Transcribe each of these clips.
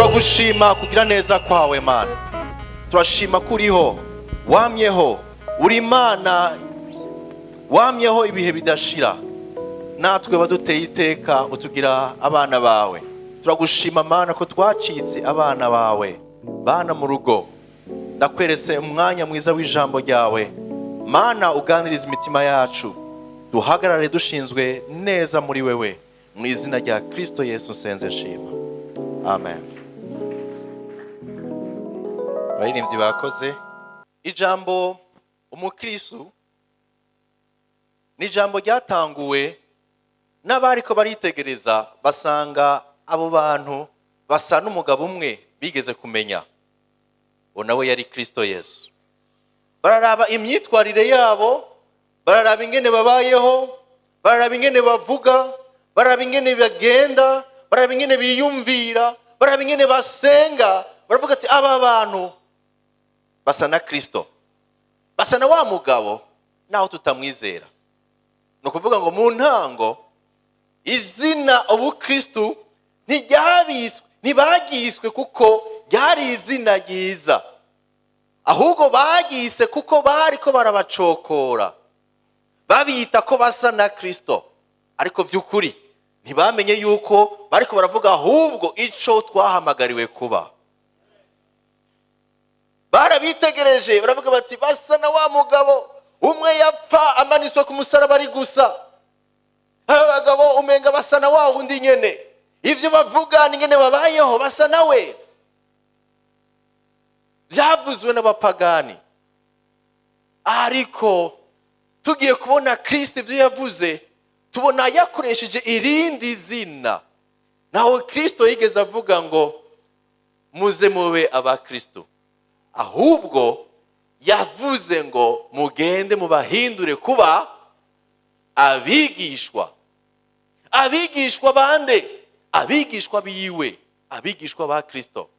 Turagushima kugira neza kwawe, Mana. Turashima ko uriho, wamyeho, uri Imana wamyeho ibihe bidashira. Natwe waduteye iteka, utugira abana bawe. Turagushima, Mana, ko twacitse abana bawe, bana mu rugo. Ndakweretse umwanya mwiza w'ijambo ryawe, Mana. Uganiriza imitima yacu, duhagarare dushinzwe neza muri wewe. Mu izina rya Kristo Yesu nsenze nshima, amen. Abaririmbyi bakoze. Ijambo umukristu ni ijambo ryatanguwe n'abariko baritegereza, basanga abo bantu basa n'umugabo umwe bigeze kumenya, uwo nawe yari Kristo Yesu. Bararaba imyitwarire yabo, bararaba ingene babayeho, bararaba ingene bavuga, bararaba ingene bagenda, bararaba ingene biyumvira, bararaba ingene basenga, baravuga ati: "Aba bantu basa na Kristo, basa na wa mugabo, naho tutamwizera." Ni ukuvuga ngo mu ntango izina ubukristu ntiryabiswe, ntibagiswe kuko ryari izina ryiza, ahubwo bagise kuko bariko barabacokora, babita ko basa na Kristo. Ariko by'ukuri ntibamenye yuko bariko baravuga ahubwo ico twahamagariwe kuba. Barabitegereje, baravuga bati: "Basa na wa mugabo umwe yapfa amanitswe ku musaraba ari gusa. Aba bagabo umenga basa na wa wundi nyene. Ivyo bavuga n'ingene babayeho, basa nawe." Byavuzwe n'abapagani, ariko tugiye kubona Kristo ibyo yavuze, tubona yakoresheje irindi zina. Naho Kristo yigeze avuga ngo muze mube abakristo, ahubwo yavuze ngo mugende mubahindure kuba abigishwa. Abigishwa bande? Abigishwa biwe, abigishwa ba Kristo.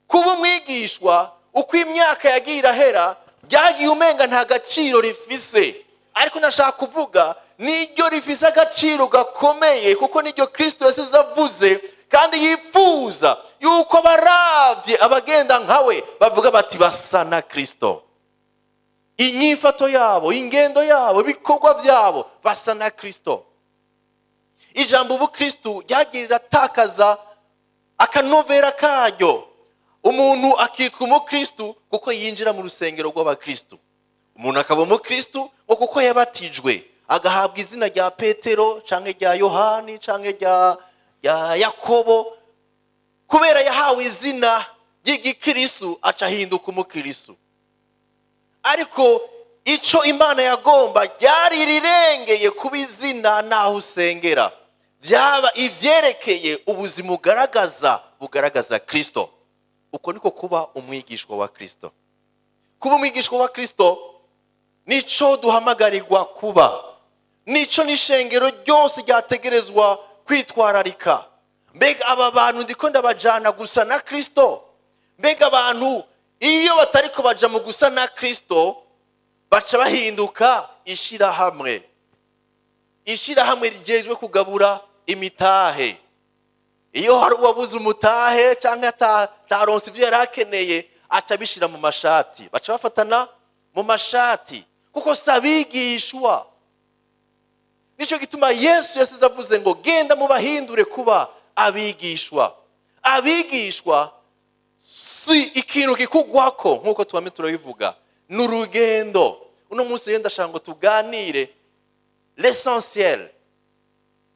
Kuba umwigishwa, uko imyaka yagiye irahera, byagiye umenga nta gaciro rifise, ariko nashaka kuvuga niryo rifise agaciro gakomeye, kuko niryo Kristo yasize avuze kandi yifuza yuko baravye abagenda nkawe bavuga bati: "Basa na Kristo." Inyifato yabo, ingendo yabo, ibikorwa byabo, basa na Kristo. Ijambo ubukristu ryagiye riratakaza akanovera karyo, umuntu akitwa umukristu kuko yinjira mu rusengero rw'abakristu, umuntu akaba umukristu ngo kuko yabatijwe, agahabwa izina rya Petero canke rya Yohani canke rya Yakobo. Kubera yahawe izina ry'igikristu, aca ahinduka umukristu. Ariko ico Imana yagomba ryari rirengeye kuba izina n'aho usengera, byaba ivyerekeye ubuzima ugaragaza, bugaragaza Kristo. Uko niko kuba umwigishwa wa Kristo. Kuba umwigishwa wa Kristo nico duhamagarirwa kuba, nico n'ishengero ryose ryategerezwa kwitwararika. Mbega aba bantu ndiko ndabajana gusa na Kristo? Mbega abantu iyo batariko baja mu gusa na Kristo, baca bahinduka ishirahamwe, ishirahamwe rijejwe kugabura imitahe. Iyo hari uwabuze umutahe cyangwa ataronse ibyo yari akeneye, aca abishira mu mashati, baca bafatana mu mashati, kuko si abigishwa. Nicyo gituma Yesu yasize avuze ngo: "Genda mubahindure kuba abigishwa." Abigishwa si ikintu kikugwako nk'uko tubame turabivuga, ni urugendo. Uno munsi rero ndashaka ngo tuganire l'essentiel,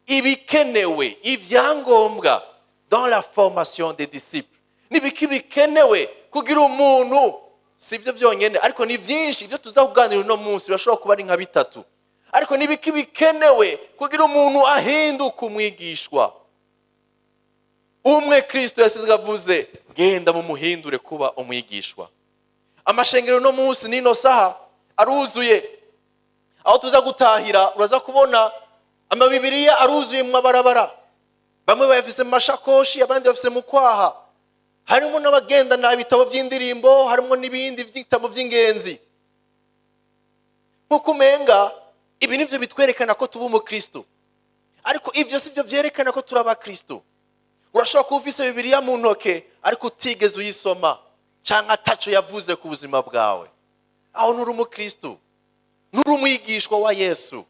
ibikenewe, ibyangombwa dans la formation des disciples. Nibiki bikenewe kugira umuntu? Si ibyo byonyine, ariko ni byinshi. Ibyo tuza kuganira uno munsi bashobora kuba ari nka bitatu, ariko nibiki bikenewe kugira umuntu ahinduka umwigishwa umwe Kristo yasize avuze: "Genda mumuhindure kuba umwigishwa"? Amashengero uno munsi n'ino saha aruzuye. Aho tuza gutahira, uraza kubona amabibiriya aruzuye mu mabarabara. Bamwe bayafise mu mashakoshi, abandi bafise mu kwaha. Harimo n'abagendana ibitabo by'indirimbo, harimo n'ibindi bitabo by'ingenzi, nk'uko umenga ibi nibyo bitwerekana ko tuba umukristo. Ariko ibyo si byo byerekana ko turi abakristo. Urashobora kuba ufise Bibiliya mu ntoke ariko utigeze uyisoma, cyangwa ataco yavuze ku buzima bwawe. Aho nturi umukristu, nturi umwigishwa wa Yesu.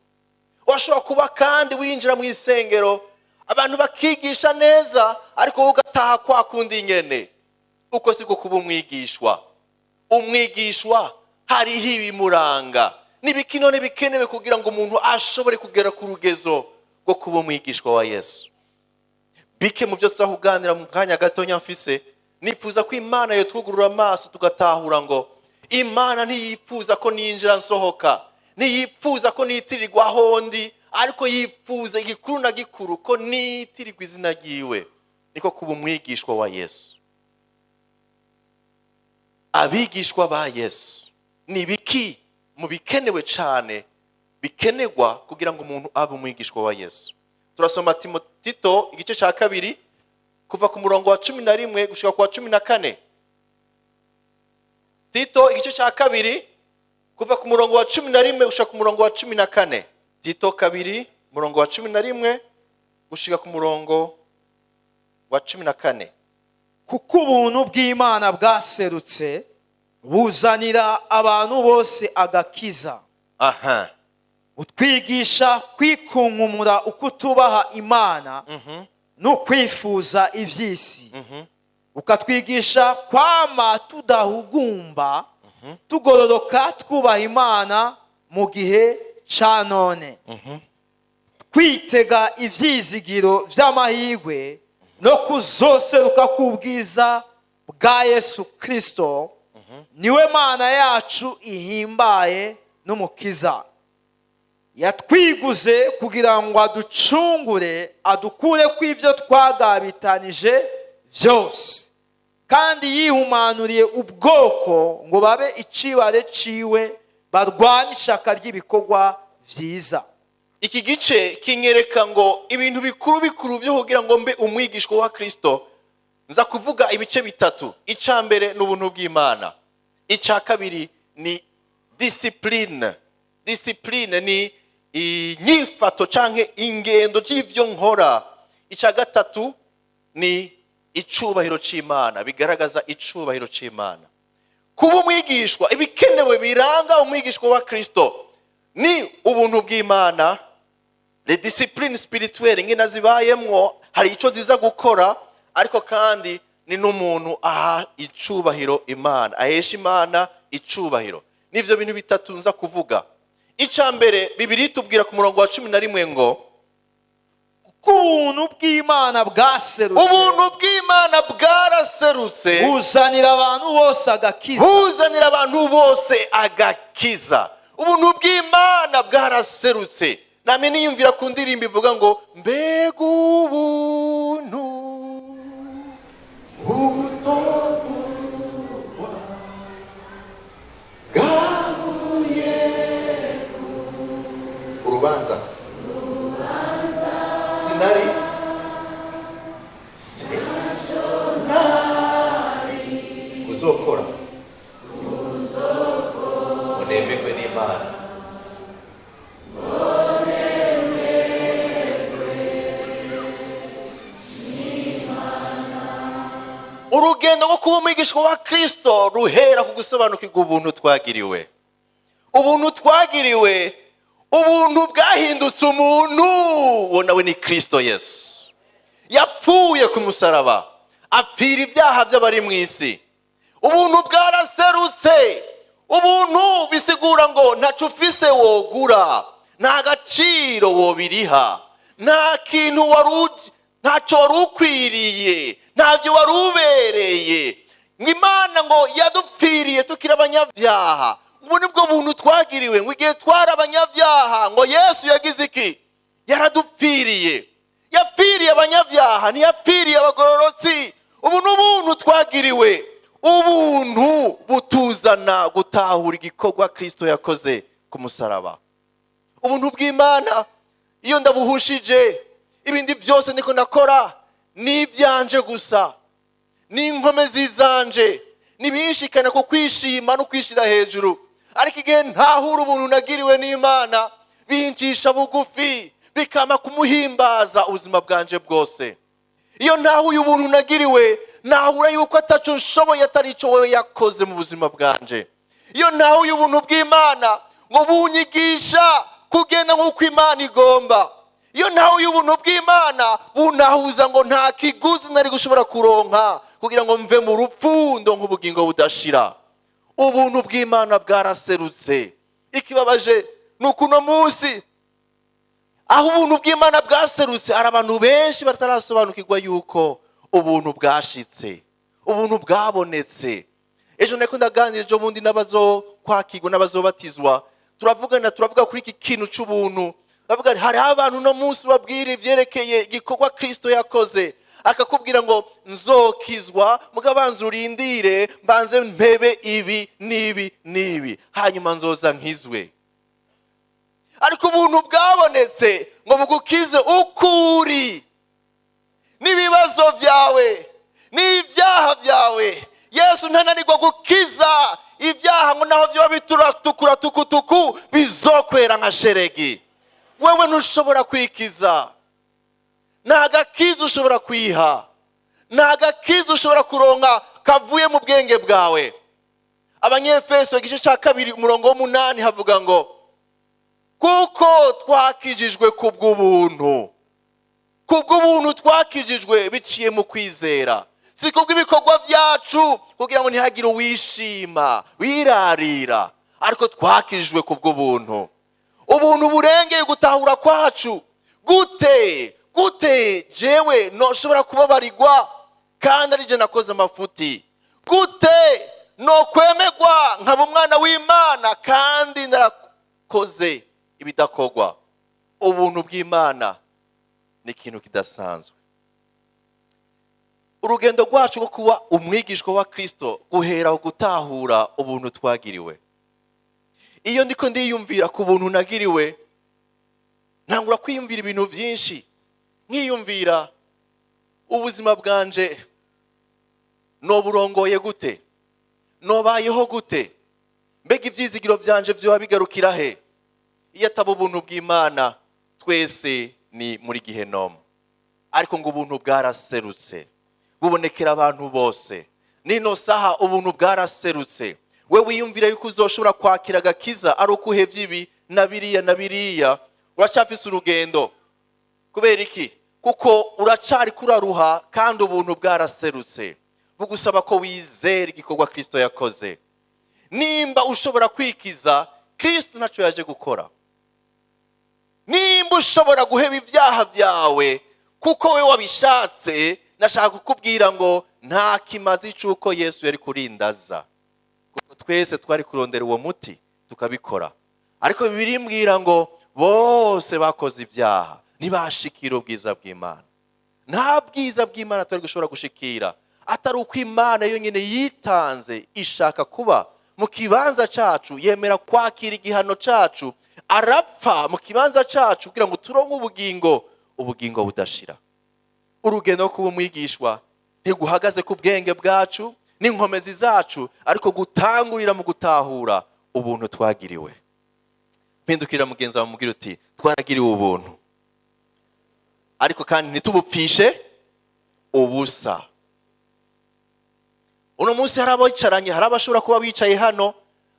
Urashobora kuba kandi winjira mu isengero, abantu bakigisha neza, ariko wowe ugataha kwa kundi nyene. Uko siko kuba umwigishwa. Umwigishwa hariho ibimuranga n'ibikino n'ibikenewe kugira ngo umuntu ashobore kugera ku rugezo rwo kuba umwigishwa wa Yesu. Bike mu byo tuzakuganira mu kanya gatonya mfise, nifuza ko Imana yotwugurura amaso tugatahura ngo Imana ntiyifuza ko ninjira nsohoka, ntiyifuza ko nitirirwa aho ndi, ariko yifuza igikuru na gikuru ko nitirirwa izina ryiwe. Niko kuba umwigishwa wa Yesu. Abigishwa ba Yesu ni biki mu bikenewe cyane bikenerwa kugira ngo umuntu abe umwigishwa wa Yesu? Turasoma Tito igice cya 2 kuva ku murongo wa 11 gushika ku wa 14. Tito igice cya 2 kuva ku murongo wa 11 gushika ku murongo wa 14. Tito 2 murongo wa 11 gushika ku murongo wa 14. Kuko ubuntu bw'Imana bwaserutse buzanira abantu bose agakiza. Utwigisha kwikunkumura uko tubaha Imana no kwifuza iby'isi. Ukatwigisha kwama tudahugumba, tugororoka twubaha Imana mu gihe ca none, kwitega ivyizigiro vy'amahirwe no kuzoseruka k'ubwiza bwa Yesu Kristo, niwe Mana yacu ihimbaye n'Umukiza. Yatwiguze kugira ngo aducungure, adukure kw'ibyo twagabitanije byose, kandi yihumanuriye ubwoko ngo babe icibare ciwe, barwanye ishaka ry'ibikorwa vyiza. Iki gice kinyereka ngo ibintu bikuru bikuru byo kugira ngo mbe umwigishwa wa Kristo. Nza kuvuga ibice bitatu. Ica mbere ni ubuntu bw'Imana. Ica kabiri ni discipline. Discipline ni inyifato canke ingendo y'ivyo nkora. Ica gatatu ni icubahiro c'Imana, bigaragaza icubahiro c'Imana. Kuba umwigishwa, ibikenewe biranga umwigishwa wa Kristo ni ubuntu bw'Imana, les disciplines spirituelles ngena zibayemwo, hari ico ziza gukora, ariko kandi ni n'umuntu aha icubahiro Imana, ahesha Imana icubahiro. Nivyo bintu bitatu nza kuvuga. Ica mbere, Bibiliya itubwira ku murongo wa 11 ngo kuko ubuntu bw'Imana bwaserutse, ubuntu bw'Imana bwaraserutse, buzanira abantu bose agakiza, buzanira abantu bose agakiza. Ubuntu bw'Imana bwaraserutse. Namwe niyumvira ku ndirimbo ivuga ngo mbega ubuntu butovugwa bwavuye urubanza, sinari kuzokora unemerwe n'Imana. Urugendo rwo kuba umwigishwa wa Kristo ruhera ku gusobanukirwa ubuntu twagiriwe. Ubuntu twagiriwe, ubuntu bwahindutse umuntu, uwo nawe ni Kristo Yesu. Yapfuye ku musaraba, apfira ibyaha by'abari mu isi. Ubuntu bwaraserutse. Ubuntu bisigura ngo ntaco ufise wogura, nta gaciro wobiriha, nta kintu ntaco wari ukwiriye, ntabyo wari ubereye. Ngo Imana ngo yadupfiriye tukiri abanyabyaha. Ubu nibwo buntu twagiriwe, ngo igihe twari abanyabyaha ngo Yesu yagize iki? Yaradupfiriye. Yapfiriye abanyabyaha, ntiyapfiriye abagororotsi. Ubu ni ubuntu twagiriwe. Ubuntu butuzana gutahura igikorwa Kristo yakoze ku musaraba. Ubuntu bw'Imana iyo ndabuhushije, ibindi byose niko nakora nibyanje gusa, n'inkome zizanje, nibishikana ku kwishima no kwishira hejuru. Ariko igihe ntahura ubuntu nagiriwe n'Imana, bincisha bugufi, bikama kumuhimbaza ubuzima bwanje bwose. Iyo ntahuye ubuntu nagiriwe, nahura yuko ataco nshoboye atari ico wewe yakoze mu buzima bwanje. Iyo ntahuye ubuntu bw'Imana, ngo bunyigisha kugenda nk'uko Imana igomba. Iyo ntahuye ubuntu bw'Imana, buntahuza ngo nta kiguzi nari gushobora kuronka kugira ngo mve mu rupfu ndonke ubugingo budashira. Ubuntu bw'Imana bwaraserutse. Ikibabaje ni uko uno munsi aho ubuntu bw'Imana bwaserutse, hari abantu benshi batarasobanukirwa yuko ubuntu bwashitse, ubuntu bwabonetse. Ejo nako ndaganira, ejo bundi, n'abazokwakirwa n'abazobatizwa, turavugana, turavuga kuri iki kintu c'ubuntu. Bavuga hariho abantu uno munsi babwira ivyerekeye igikorwa Kristo yakoze, akakubwira ngo nzokizwa mugabo banza urindire mbanze mpebe ibi n'ibi n'ibi, hanyuma nzoza nkizwe. Ariko ubuntu bwabonetse ngo bugukize uko uri n'ibibazo byawe n'ibyaha byawe. Yesu ntananirwa gukiza ibyaha, ngo naho byoba bituratukura tukutuku bizokwera nka sheregi. Wewe ntushobora kwikiza, nta gakiza ushobora kwiha, nta gakiza ushobora kuronka kavuye mu bwenge bwawe. Abanyefeso igice cya 2 umurongo w'8 havuga ngo kuko twakijijwe kubw'ubuntu. Kubw'ubuntu twakijijwe biciye mu kwizera, si kubw'ibikorwa byacu, kugira ngo ntihagire uwishima wirarira, ariko twakijijwe kubw'ubuntu. Ubuntu burengeye gutahura kwacu. Gute gute jewe noshobora kubabarirwa kandi ari je nakoze amafuti? Gute nokwemegwa nkaba umwana w'Imana kandi narakoze ibidakorwa? Ubuntu bw'Imana ni ikintu kidasanzwe. Urugendo rwacu rwo kuba umwigishwa wa Kristo guhera gutahura ubuntu twagiriwe. Iyo ndiko ndiyumvira ku buntu nagiriwe, ntangura kwiyumvira ibintu byinshi, nkiyumvira ubuzima bwanje noburongoye gute, nobayeho gute, mbega ibyizigiro byanje byoba bigarukira he? Iyo ataba ubuntu bw'Imana, twese ni muri gihenomu. Ariko ngo ubuntu bwaraserutse, bubonekera abantu bose. Nino saha ubuntu bwaraserutse. We wiyumvira yuko uzoshobora kwakira agakiza ari uko uhevye ibi na biriya na biriya, uracafise urugendo. Kubera iki? Kuko uracari kuraruha kandi ubuntu bwaraserutse, bugusaba ko wizera igikorwa Kristo yakoze. Nimba ushobora kwikiza, Kristo ntaco yaje gukora. Nimba ushobora guheba ibyaha byawe kuko we wabishatse, nashaka kukubwira ngo nta kimazi c'uko Yesu yari kurindaza, kuko twese twari kurondera uwo muti tukabikora. Ariko Bibiliya imbwira ngo bose bakoze ibyaha ntibashikira ubwiza bw'Imana. Nta bwiza bw'Imana twari gushobora gushikira atari uko Imana yonyine yitanze, ishaka kuba mu kibanza cacu, yemera kwakira igihano cacu, arapfa mu kibanza cacu kugira ngo turonke ubugingo, ubugingo budashira. Urugendo rwo kuba umwigishwa ntiguhagaze ku bwenge bwacu n'inkomezi zacu, ariko gutangurira mu gutahura ubuntu twagiriwe. Mpindukirira mugenzi wawe mubwire uti twaragiriwe ubuntu, ariko kandi ntitubupfishe ubusa. Uno munsi hari abicaranye, hari abashobora kuba bicaye hano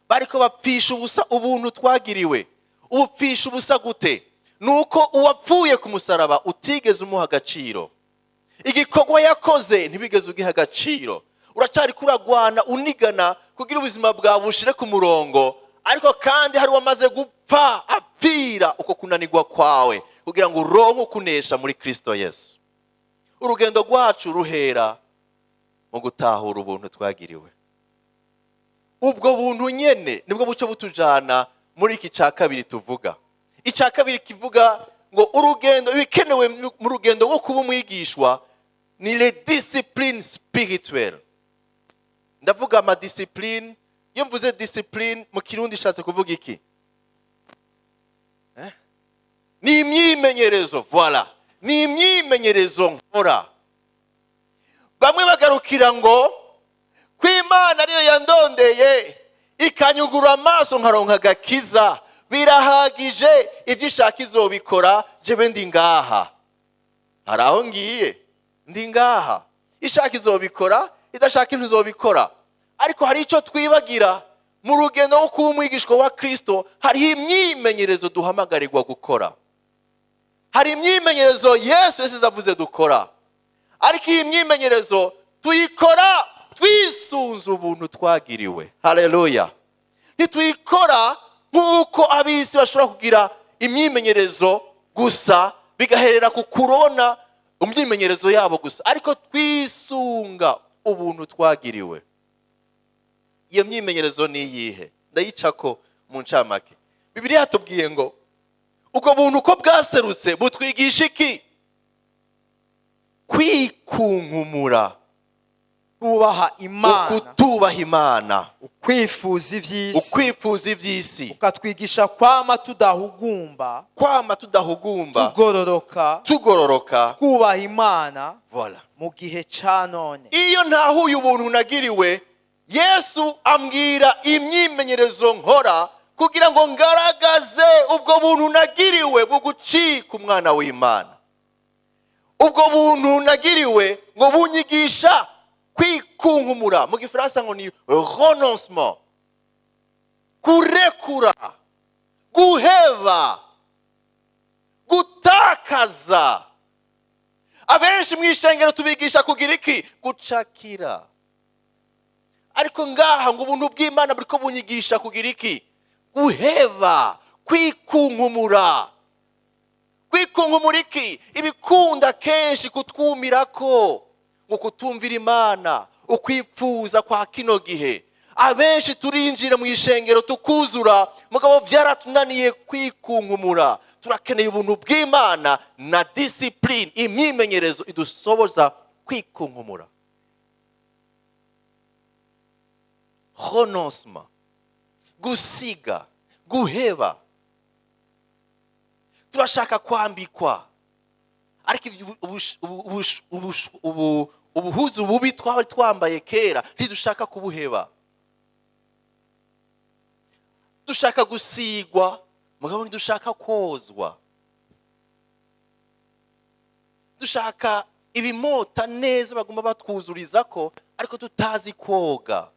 bariko bapfisha ubusa ubuntu twagiriwe. Ubupfisha ubusa gute? Nuko uwapfuye ku musaraba utigeze umuha agaciro, igikorwa yakoze ntibigeze ugiha agaciro. Uracari kuragwana unigana kugira ubuzima bwawe bushire ku murongo, ariko kandi hari uwamaze gupfa apfira uko kunanirwa kwawe kugira ngo uronke ukunesha muri Kristo Yesu. Urugendo rwacu ruhera mu gutahura ubuntu twagiriwe. Ubwo buntu nyene nibwo buco butujana muri iki ca kabiri tuvuga. Ica kabiri kivuga ngo urugendo, ibikenewe mu rugendo rwo kuba umwigishwa ni les disciplines spirituelles. Ndavuga ama discipline. Iyo mvuze discipline mu Kirundi ishatse kuvuga iki? Ni imyimenyerezo, voilà. Ni imyimenyerezo nkora. Bamwe bagarukira ngo ko Imana ariyo yandondeye ikanyugura amaso nkaronka agakiza, birahagije, ibyo ishaka izobikora, jewe ndi ngaha, hari aho ngiye. Ndi ngaha, ishaka izobikora, idashaka ntizobikora. Ariko hari icyo twibagira mu rugendo rwo kuba umwigishwa wa Kirisito: hariho imyimenyerezo duhamagarirwa gukora, hari imyimenyerezo Yesu yasize avuze dukora. Ariko iyi myimenyerezo tuyikora twisunze ubuntu twagiriwe. Haleluya! Ntituyikora nk'uko ab'isi bashobora kugira imyimenyerezo gusa, bigaherera ku kurona imyimenyerezo yabo gusa, ariko twisunga ubuntu twagiriwe. Iyo myimenyerezo ni iyihe? Ndayica ko mu ncamake. Bibiliya yatubwiye ngo ubwo buntu uko bwaserutse butwigisha iki? Kwikunkumura. Kubaha Imana. Ukutubaha Imana. Ukwifuza iby'isi. Ukwifuza iby'isi. Ukatwigisha kwama tudahugumba. Kwama tudahugumba. Tugororoka. Tugororoka. Twubaha Imana Voilà. mu gihe ca none. Iyo ntahuye ubuntu nagiriwe, Yesu ambwira imyimenyerezo nkora kugira ngo ngaragaze ubwo buntu nagiriwe bwo gucika umwana w'Imana. Ubwo buntu nagiriwe ngo bunyigisha kwikunkumura, mu Gifaransa ngo ni renoncement, kurekura, guheba, gutakaza. Abenshi mu ishengero tubigisha kugira iki? Gucakira. Ariko ngaha ngo ubuntu bw'Imana buriko bunyigisha kugira iki? Guheba, kwikunkumura. Kwikunkumura iki? Ibikunda kenshi kutwumirako, ngo kutumvira Imana, ukwipfuza kwa kino gihe. Abenshi turinjira mu ishengero tukuzura, mugabo byaratunaniye kwikunkumura. Turakeneye ubuntu bw'Imana na discipline, imyimenyerezo idusoboza kwikunkumura, renoncement, gusiga, guheba. Turashaka kwambikwa, ariko ibyo ubuhuzu bubi twaba twambaye kera ntidushaka kubuheba. Dushaka gusigwa, mugabo ntidushaka kozwa. Dushaka ibimota neza bagomba batwuzuriza ko, ariko tutazi koga.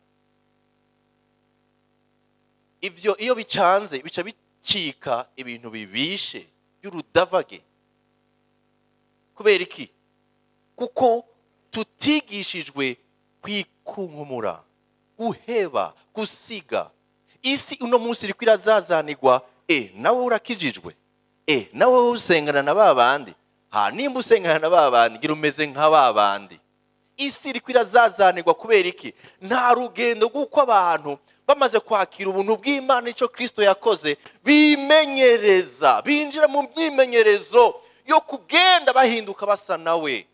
Ibyo iyo bicanze bica bicika ibintu bibishe by'urudavage. Kubera iki? Kuko tutigishijwe kwikunkumura, guheba, gusiga. Isi uno munsi iriko irazazanirwa. Nawe urakijijwe, nawe usengana na ba bandi, ha nimba usengana na ba bandi, gira umeze nka ba bandi. Isi iriko irazazanirwa. Kubera iki? Nta rugendo rw'uko abantu bamaze kwakira ubuntu bw'Imana, icyo Kristo yakoze, bimenyereza, binjira mu myimenyerezo yo kugenda bahinduka basa nawe,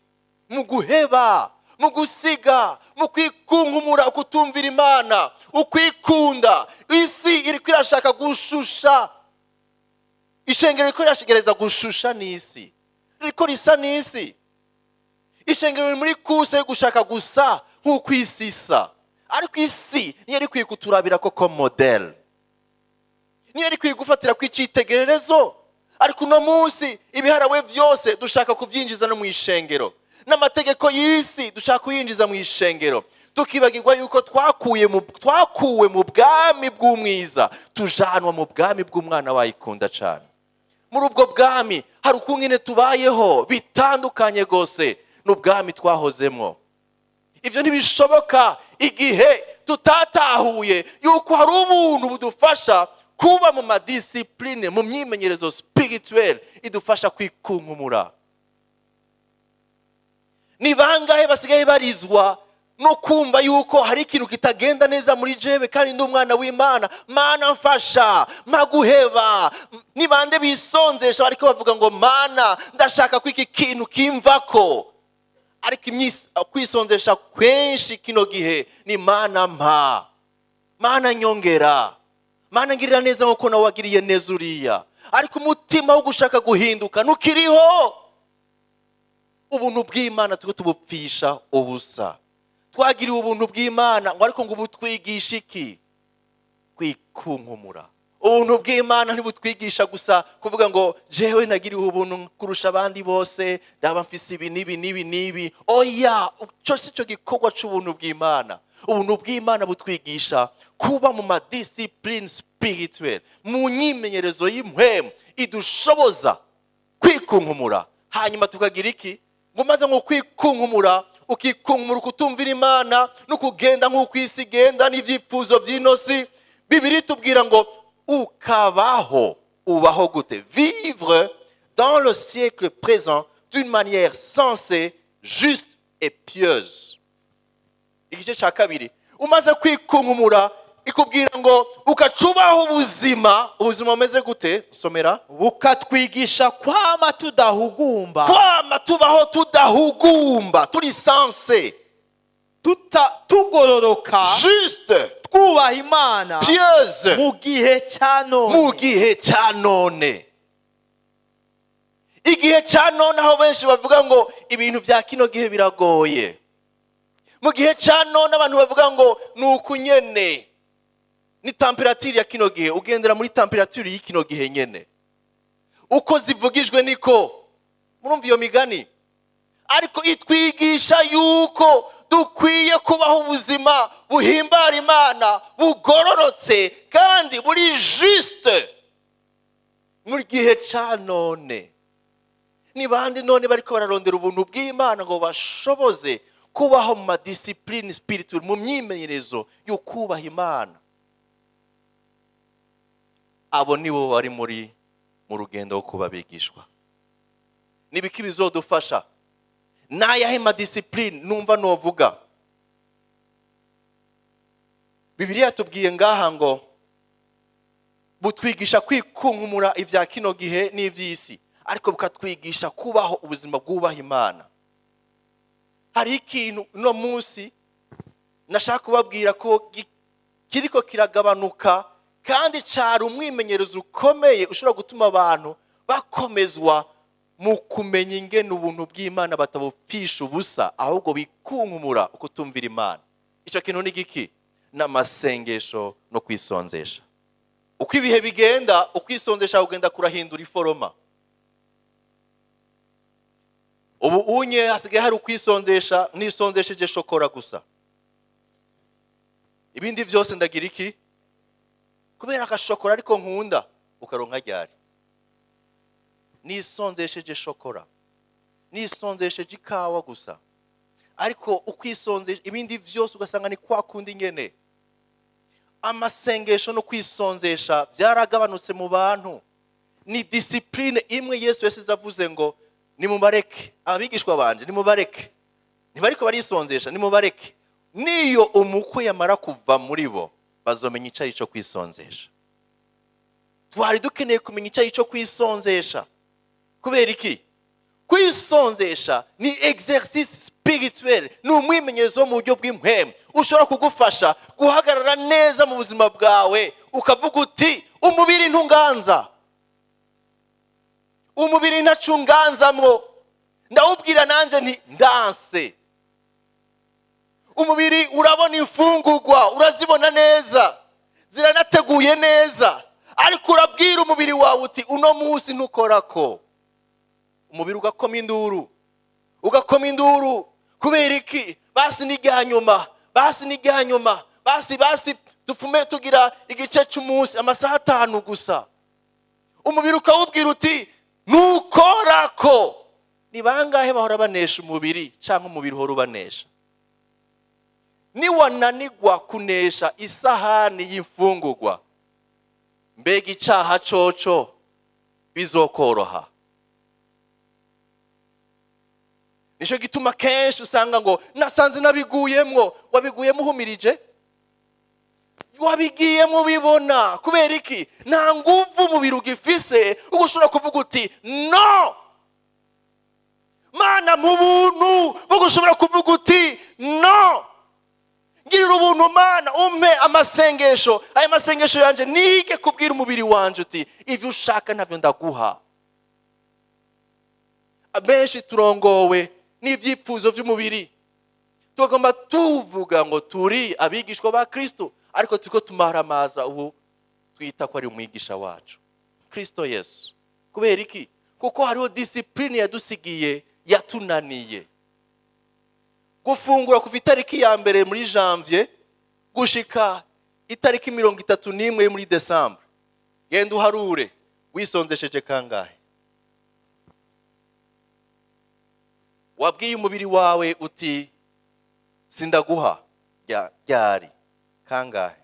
mu guheba, mu gusiga, mu kwikunkumura, ukutumvira Imana, ukwikunda. Isi iriko irashaka gushusha ishengero, ririko rirashigereza gushusha n'isi, ririko risa n'isi. Ishengero riri muri course yo gushaka gusa nk'uko isi isa, ariko isi niyo iri ikwiye kuturabira koko modèle, niyo iri ikwiye gufatira ku icitegererezo. Ariko uno munsi ibiharawe byose dushaka kubyinjiza no mu ishengero, n'amategeko y'isi dushaka kuyinjiza mu ishengero, tukibagirwa yuko twakuwe mu bwami bw'umwiza, tujanwa mu bwami bw'umwana wayikunda cyane. Muri ubwo bwami hari ukungene tubayeho bitandukanye rwose n'ubwami twahozemo. Ibyo ntibishoboka igihe tutatahuye yuko hari ubuntu budufasha kuba mu ma discipline, mu myimenyerezo spirituelle idufasha kwikunkumura. Ni bangahe basigaye barizwa no kumva yuko hari ikintu kitagenda neza muri jewe kandi ndi umwana w'Imana? Mana mfasha, maguheba. Ni bande bisonzesha bariko bavuga ngo: "Mana, ndashaka ko iki kintu kimvako"? Ariko kwisonzesha kwenshi kino gihe ni: "Mana mpa, Mana nyongera, Mana ngirira neza nkuko nawe wagiriye neza uriya." Ariko umutima wo gushaka guhinduka ntukiriho. Ubuntu bw'Imana turiko tubupfisha ubusa. Twagiriwe ubuntu bw'Imana ngo, ariko ngo ubutwigisha iki? Kwikunkumura, Ubuntu bw'Imana ntibutwigisha gusa kuvuga ngo jewe nagiriwe ubuntu kurusha abandi bose, ndaba mfise ibi n'ibi n'ibi n'ibi. Oya, cyo si cyo gikorwa c'ubuntu bw'Imana. Ubuntu bw'Imana butwigisha kuba mu ma disciplines spirituelles, mu myimenyerezo y'impwemu idushoboza kwikunkumura. Hanyuma tukagira iki? Ngo maze ngo kwikunkumura, ukikunkumura ukutumvira Imana no kugenda nk'uko isi igenda n'ibyifuzo by'ino si. Bibiliya itubwira ngo ukabaho. Ubaho gute? Vivre dans le siècle présent d'une manière sensée, juste et pieuse. Igice cya kabiri, umaze kwikunkumura, ikubwira ngo ukacubaho ubuzima. Ubuzima bumeze gute? Somera. Bukatwigisha kwama tudahugumba. Kwama tubaho tudahugumba, turi sensé, tugororoka, juste, twubaha Imana pieuse, mu gihe cya mu none. gihe cya none. Igihe cya none, aho benshi bavuga ngo ibintu bya kino gihe biragoye. Mu gihe cya none, abantu bavuga ngo ni uku nyene, ni température ya kino gihe, ugendera muri température y'ikino gihe nyene, uko zivugijwe niko. Murumva iyo migani? Ariko itwigisha yuko dukwiye kubaho ubuzima buhimbara Imana, bugororotse kandi buri juste mu gihe cya none. Ni bande none bariko bararondera ubuntu bw'Imana ngo bashoboze kubaho mu ma disciplines spirituelles, mu myimenyerezo yo kubaha Imana? Abo nibo bari mu rugendo rwo kuba abigishwa. Nibiki bizodufasha? N'ayahe ma disciplines numva novuga? Bibiliya yatubwiye ngaha ngo butwigisha kwikunkumura ibya kino gihe n'iby'isi, ariko bukatwigisha kubaho ubuzima bwubaha Imana. Hari ikintu uno munsi nashaka kubabwira ko kiriko kiragabanuka, kandi cari umwimenyerezo ukomeye ushobora gutuma abantu bakomezwa mu kumenya ingene ubuntu bw'Imana batabupfisha ubusa, ahubwo bikunkumura ukutumvira Imana. Icyo kintu ni giki? N'amasengesho no kwisonzesha. Uko ibihe bigenda, ukwisonzesha kugenda kurahindura i forme. Ubu unye hasigaye hari ukwisonzesha nisonzesheje shokora gusa, ibindi byose ndagira iki? Kubera agashokora ariko nkunda. Ukaronka ryari? Nisonzesheje shokora, nisonzesheje ikawa gusa, ariko ukwisonzesha ibindi byose ugasanga ni kwa kundi nyene. Amasengesho no kwisonzesha byaragabanutse mu bantu. Ni discipline imwe Yesu yasize avuze ngo nimubareke, abigishwa banje nimubareke, ntibariko barisonzesha, nimubareke, niyo umukwe yamara kuva muri bo bazomenya icari cyo kwisonzesha. Twari dukeneye kumenya icari cyo kwisonzesha. Kubera iki? Kwisonzesha ni exercice spirituel, ni umwimenyerezo wo mu buryo bw'impwemu ushobora kugufasha guhagarara neza mu buzima bwawe, ukavuga uti umubiri ntunganza, umubiri ntacunganzamwo, ndawubwira nanjye nti ndanse. Umubiri urabona imfungurwa, urazibona neza, ziranateguye neza, ariko urabwira umubiri wawe uti uno munsi ntukorako. Umubiri ugakoma induru, ugakoma induru. Kubera iki? Basi n'ijya nyuma, basi n'ijya nyuma, basi basi dufume tugira igice cy'umunsi, amasaha 5 gusa. Umubiri ukawubwira uti ntukorako. Ni bangahe bahora banesha umubiri, cyangwa umubiri uhora ubanesha? Niwananigwa kunesha isahani y'imfungurwa, mbega icaha coco bizokoroha? Nico gituma kenshi usanga ngo nasanze nabiguyemwo. Wabiguyemo uhumirije, wabigiyemo ubibona. Kubera iki? Nta nguvu umubiri ugifise uko ushobora kuvuga uti no Mana mu buntu bwo ushobora kuvuga uti no, ngirira ubuntu Mana, umpe amasengesho. Aya masengesho yanje nige kubwira umubiri wanje uti ivyo ushaka ntavyo ndaguha. Abenshi turongowe n'ibyifuzo by'umubiri, tugomba tuvuga ngo turi abigishwa ba Kristo, ariko turiko tumaramaza ubu. Twita ko ari umwigisha wacu, Kristo Yesu. Kubera iki? Kuko hariho discipline yadusigiye yatunaniye. Gufungura kuva itariki ya 1 muri janvier gushika itariki 31 muri décembre, genda uharure wisonzesheje kangahe. Wabwiye umubiri wawe uti sindaguha ryari kangahe.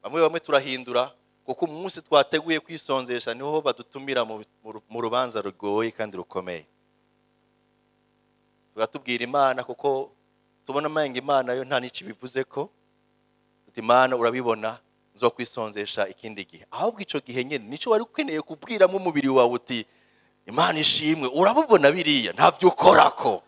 Bamwe bamwe turahindura kuko umunsi twateguye kwisonzesha niho badutumira mu rubanza rugoye kandi rukomeye. Tugatubwira Imana kuko tubona amenga Imana yo nta n'icyo bivuze ko tuti Imana urabibona nzokwisonzesha ikindi gihe. Ahubwo ico gihe nyene nico wari ukeneye kubwiramo umubiri wawe uti Imana ishimwe, urabubona biriya ntavyo ukorako,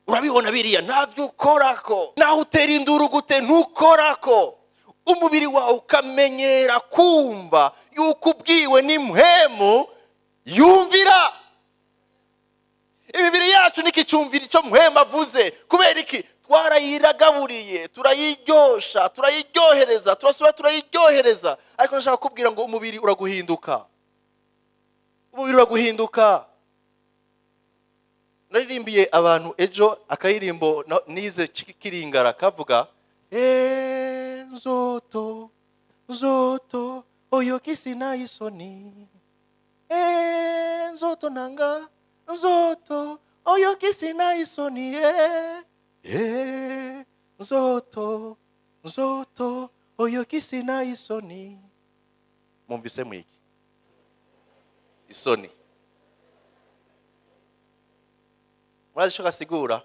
urabibona biriya ntavyo ukorako, naho utera induru gute ntukorako. Umubiri wawe ukamenyera kumva yuko ubwiwe n'impwemu yumvira. Imibiri yacu nikicumvira icyo mpwemu avuze. Kubera iki? Twarayiragaburiye, turayiryosha, turayiryohereza, turasubira turayiryohereza. Ariko ndashaka kukubwira ngo umubiri uraguhinduka, umubiri uraguhinduka. Naririmbiye abantu ejo akaririmbo nize kiringara kavuga nzoto nzoto oyokisi na isoni, nzoto nanga nzoto oyokisi na isoni, nzoto nzoto oyokisi na isoni. Mumvise mwiki isoni. Murazi ico gasigura?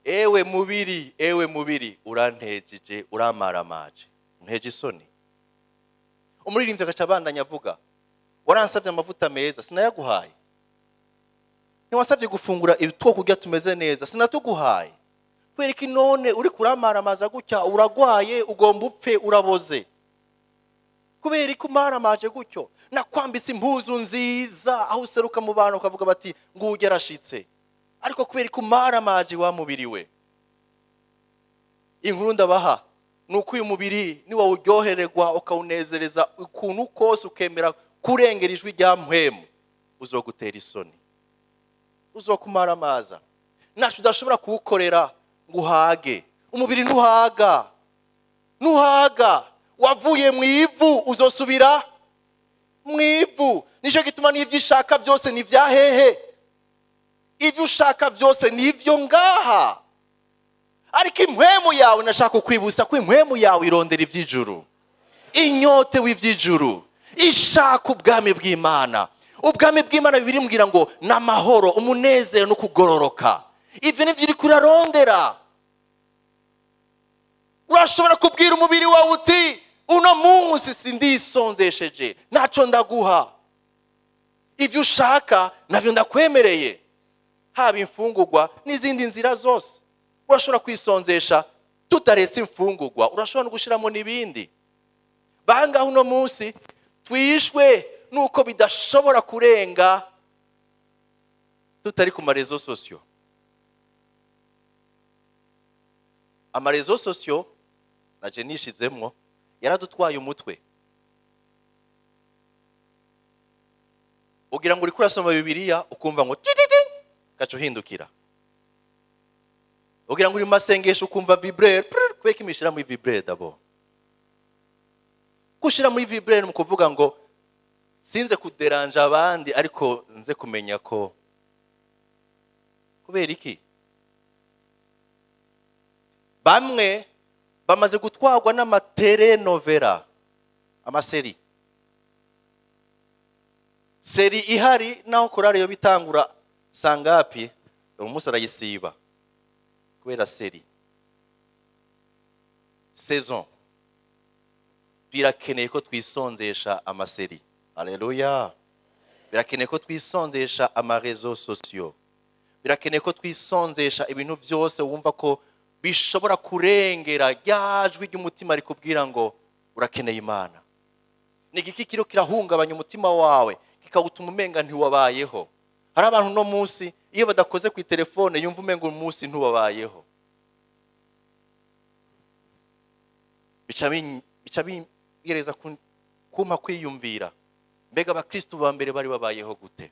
Ewe mubiri, ewe mubiri urantejeje, uramaramaje, unteje isoni. Umuririmbyi agaca abandanya avuga, waransabye amavuta meza sinayaguhaye, ntiwasabye gufungura ibitwo kurya tumeze neza sinatuguhaye. Kubera iki none uri kuramaramaza gutya? Uragwaye, ugomba upfe, uraboze. Kubera iki umaramaje gutyo? Nakwambitse impuzu nziza aho useruka mu bantu ukavuga bati nguyu arashitse. Ariko kubera ko umaramaje wa mubiri we. Inkuru ndabaha nuko uyu mubiri ni wawuryohererwa ukawunezereza ukuntu kose, ukemera kurengera ijwi rya mpwemu, uzogutera isoni, uzokumaramaza. Ntaco udashobora kuwukorera ngo uhage. Umubiri ntuhaga, ntuhaga. Wavuye mu ivu uzosubira mu ivu. Nico gituma n'ivyo ushaka byose ni vya hehe? Ivyo ushaka byose ni ivyo ngaha. Ariko impwemu yawe, nashaka kukwibutsa ko impwemu yawe irondera ivy'ijuru, inyote w'ivy'ijuru, ishaka ubwami bw'Imana. Ubwami bw'Imana Bibiliya imbwira ngo n'amahoro, umunezero no kugororoka. Ivyo nivyo uriko urarondera. Urashobora kubwira umubiri wawe uti uno munsi sindisonzesheje, ntaco ndaguha, ivyo ushaka navyo ndakwemereye. Haba imfungurwa n'izindi nzira zose urashobora kwisonzesha tutaretse imfungurwa, urashobora no gushiramo n'ibindi. Bangaho uno munsi twishwe nuko bidashobora kurenga tutari ku marezo sosiyo. Amarezo sosiyo naje nishizemwo yaradutwaye umutwe. Ugira ngo uriko urasoma Bibiliya ukumva ngo tititi, gaca uhindukira. Ugira ngo uri mu masengesho ukumva vibreur, kubera ko imishira muri vibreur d'abord. Gushira muri vibreur mu kuvuga ngo sinze kuderanja abandi ariko nze kumenya ko. Kubera iki? Bamwe bamaze gutwarwa n'amatelenovela, amaseri. Seri ihari naho korari yo bitangura sangapi, umunsi arayisiba kubera seri. Saison. Birakeneye ko twisonzesha amaseri. Haleluya. Birakeneye ko twisonzesha amarezo sociaux. Birakeneye ko twisonzesha ibintu byose wumva ko bishobora kurengera ryajwi ry'umutima rikubwira ngo urakeneye Imana. Ni igiki kiro kirahungabanya umutima wawe kikawutuma umenga ntiwabayeho. Hari abantu no munsi iyo badakoze ku telefone yumva umenga umunsi ntubabayeho. Bica bigereza kumpa kwiyumvira: mbega abakristu ba mbere bari babayeho gute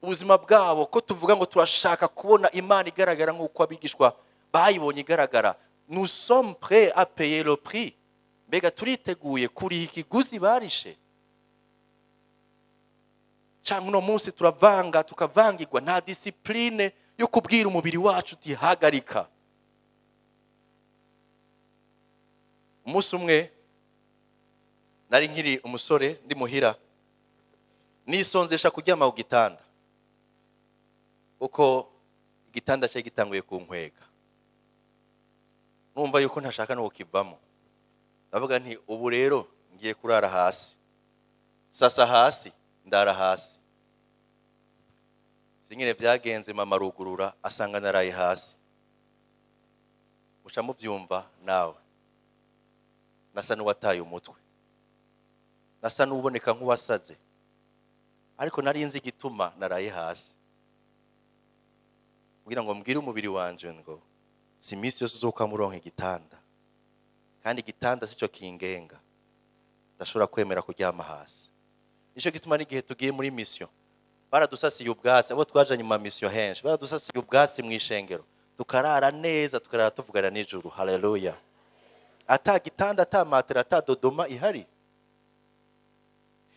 ubuzima bwabo, ko tuvuga ngo turashaka kubona Imana igaragara nk'uko abigishwa bayibonye igaragara? Nous sommes prêts à payer le prix. Mbega turiteguye kuriha ikiguzi barishe, cyangwa uno munsi turavanga, tukavangirwa, nta discipline yo kubwira umubiri wacu uti: "Hagarika"? Umunsi umwe nari nkiri umusore, ndi muhira, nisonzesha kuryama ku gitanda kuko igitanda cyari gitanguye kunkwega, numva yuko ntashaka no kukivamo. Ndavuga nti: "Ubu rero ngiye kurara hasi." Sasa hasi, ndara hasi. Sinyine byagenze, mama arugurura asanga naraye hasi. Muca mubyumva nawe, nasa n'uwataye umutwe, nasa n'uboneka nk'uwasaze, ariko nari nzi igituma naraye hasi, kugira ngo mbwire umubiri wanje ngo si iminsi yose uzokwama uronka igitanda, kandi igitanda sico kingenga, ndashobora kwemera kuryama hasi. Nicyo gituma n'igihe tugiye muri mission baradusasiye ubwatsi. Abo twajanye mu ma mission henshi baradusasiye ubwatsi mu ishengero, tukarara neza, tukarara tuvugana n'ijuru. Haleluya! Ata gitanda, ata matera, ata dodoma ihari.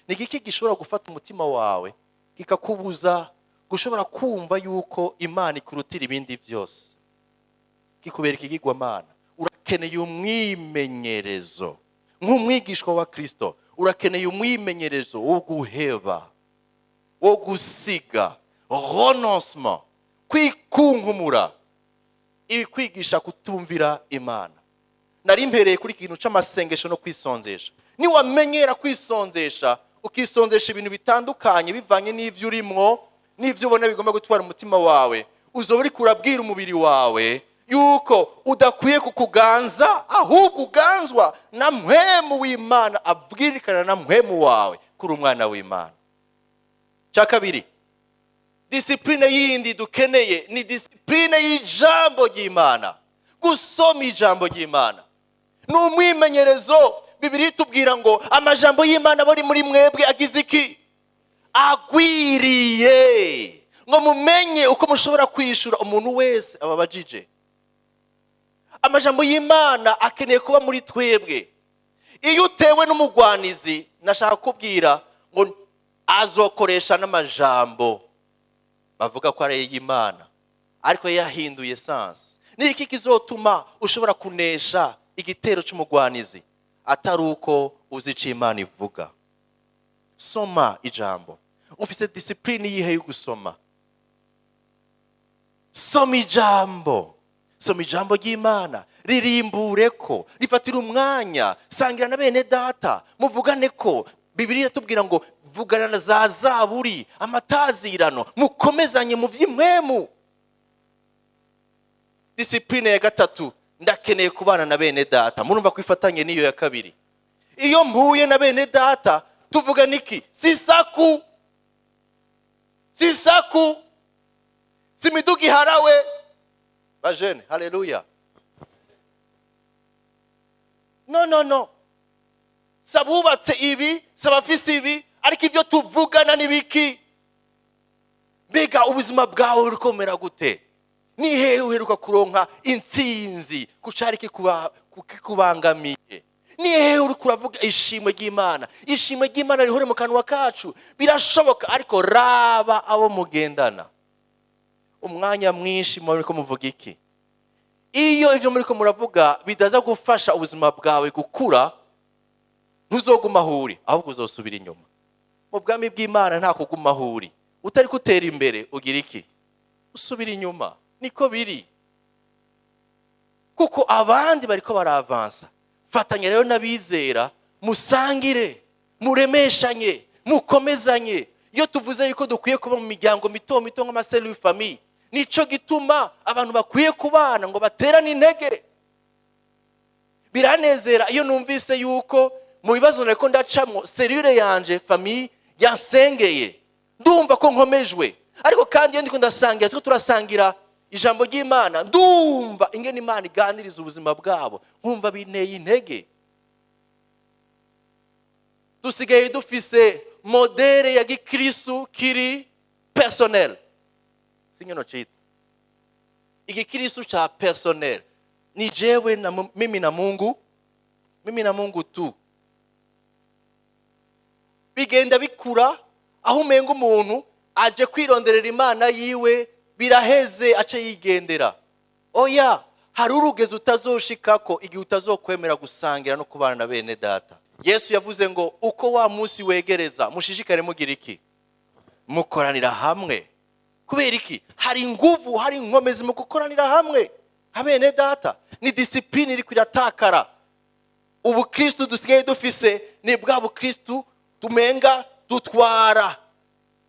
Ni igiki gishobora gufata umutima wawe kikakubuza gushobora kumva yuko Imana ikurutira ibindi byose, kikubera ikigirwamana? Urakeneye umwimenyerezo nk'umwigishwa wa Kristo, urakeneye umwimenyerezo wo guheba, wo gusiga, renoncement, kwikunkumura ibikwigisha kutumvira Imana. Nari mpereye kuri ikintu c'amasengesho no kwisonzesha. Niwamenyera kwisonzesha, ukisonzesha ibintu bitandukanye bivanye n'ivyo urimwo n'ivyo ubona bigomba gutwara umutima wawe, uzoba uriko urabwira umubiri wawe yuko udakwiye kukuganza, ahubwo uganzwa na Mpwemu w'Imana, abwirikana na Mpwemu wawe kuri umwana w'Imana. Cya kabiri, discipline yindi dukeneye ni discipline y'ijambo ry'Imana. Gusoma ijambo ry'Imana ni umwimenyerezo. Bibiliya itubwira ngo amajambo y'Imana aba ari muri mwebwe agize iki? Agwiriye, ngo mumenye uko mushobora kwishura umuntu wese ababajije. Amajambo y'Imana akeneye kuba muri twebwe. Iyo utewe n'umugwanizi, nashaka kubwira ngo azokoresha n'amajambo bavuga ko ari ay'Imana, ariko yahinduye sens. Ni iki kizotuma ushobora kunesha igitero cy'umugwanizi atari uko uzi icyo Imana ivuga? Soma ijambo. Ufise discipline yihe yo gusoma? Soma ijambo, soma ijambo ry'Imana, ririmbure ko rifatira umwanya, sangira na bene data, muvugane ko. Bibiliya iratubwira ngo vugana na za zaburi, amatazirano, mukomezanye mu by'impwemu. Discipline ya gatatu, ndakeneye kubana na bene data. Murumva ko ifatanye n'iyo ya kabiri. Iyo mpuye na bene data tuvuga niki? Si saku, si saku, si imiduga iharawe. Bajene, haleluya! No, no, no, si abubatse ibi, si abafise ibi, ariko ibyo tuvugana ni biki? Mbega ubuzima bwawe buri komera gute? Ni hehe uheruka kuronka intsinzi ku cari kikubangamiye? Ni hehe uri kuravuga ishimwe ry'Imana? Ishimwe ry'Imana rihore mu kanwa kacu. Birashoboka, ariko raba abo mugendana. Umwanya mwinshi muriko muvuga iki? Iyo ivyo muriko muravuga bidaza gufasha ubuzima bwawe gukura, ntuzoguma aho uri, ahubwo uzosubira inyuma. Mu bwami bw'Imana nta kuguma aho uri utari gutera imbere. Ugira iki? Usubira inyuma. Niko biri, kuko abandi bariko baravansa. Fatanya rero n'abizera, musangire, muremeshanye, mukomezanye. Iyo tuvuze yuko dukwiye kuba mu miryango mito mito nk'ama cellules famille, nico gituma abantu bakwiye kubana ngo baterane intege. Biranezera iyo numvise yuko mu bibazo nariko ndacamwo, cellule yanje, famille yansengeye, ndumva ko nkomejwe. Ariko kandi iyo ndiko ndasangira, turiko turasangira Ijambo ry'Imana, ndumva ingene Imana iganiriza ubuzima bwabo, nkumva binteye intege. Dusigaye dufise modèle ya gikristu kiri personnel, singeno cita igikristu ca personnel, ni jewe na mimi na Mungu, mimi na Mungu tu. Bigenda bikura aho umenga umuntu aje kwironderera Imana yiwe, biraheze, ace yigendera. Oya, hari urugezi utazoshikako igihe utazokwemera gusangira no kubana na bene data. Yesu yavuze ngo uko wa munsi wegereza, mushishikare mugira iki? Mukoranira hamwe. Kubera iki? Hari inguvu, hari inkomezi mu gukoranira hamwe nka bene data. Ni discipline iriko iratakara. Ubukristu dusigaye dufise ni bwa bukristu tumenga dutwara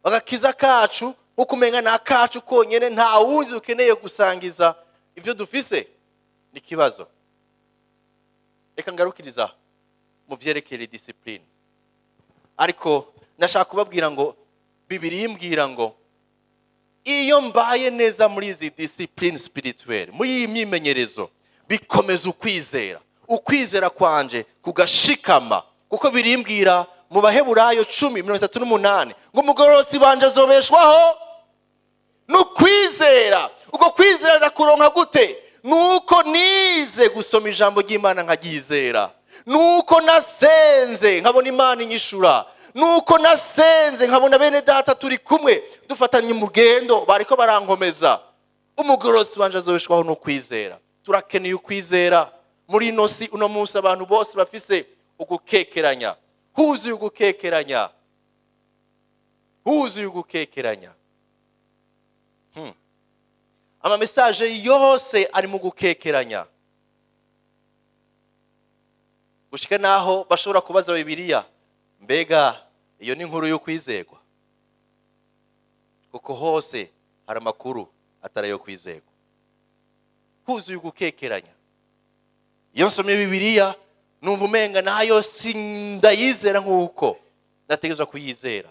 agakiza kacu nkuko umenga ni akacu konyene, nta wundi dukeneye gusangiza ivyo dufise. Ni ikibazo. Reka ngarukiriza mu vyerekeye discipline, ariko ndashaka kubabwira ngo Bibiliya imbwira ngo iyo mbaye neza muri izi discipline spirituelle, muri iyi myimenyerezo, bikomeza ukwizera, ukwizera kwanje kugashikama, kuko birimbwira mu Baheburayo 10:38 ngo umugororotsi wanje azobeshwaho n'ukwizera. Uko kwizera ndakuronka gute? Nuko nize gusoma ijambo ry'Imana nkaryizera, nuko nasenze nkabona Imana inyishura, nuko nasenze nkabona bene data turi kumwe dufatanye umugendo, bariko barankomeza. Umugororotsi wanje azobeshwaho n'ukwizera. Turakeneye ukwizera muri ino si. Uno munsi abantu bose bafise ugukekeranya, huzuye ugukekeranya, huzuye ugukekeranya. Ama message yose ari mu gukekeranya, gushika naho bashobora kubaza Bibiliya: mbega iyo ni inkuru y'ukwizerwa? Kuko hose hari amakuru atari ayo kwizerwa, huzuye ugukekeranya. Iyo nsomye Bibiliya numva umenga nayo sindayizera nk'uko ndategerezwa kuyizera.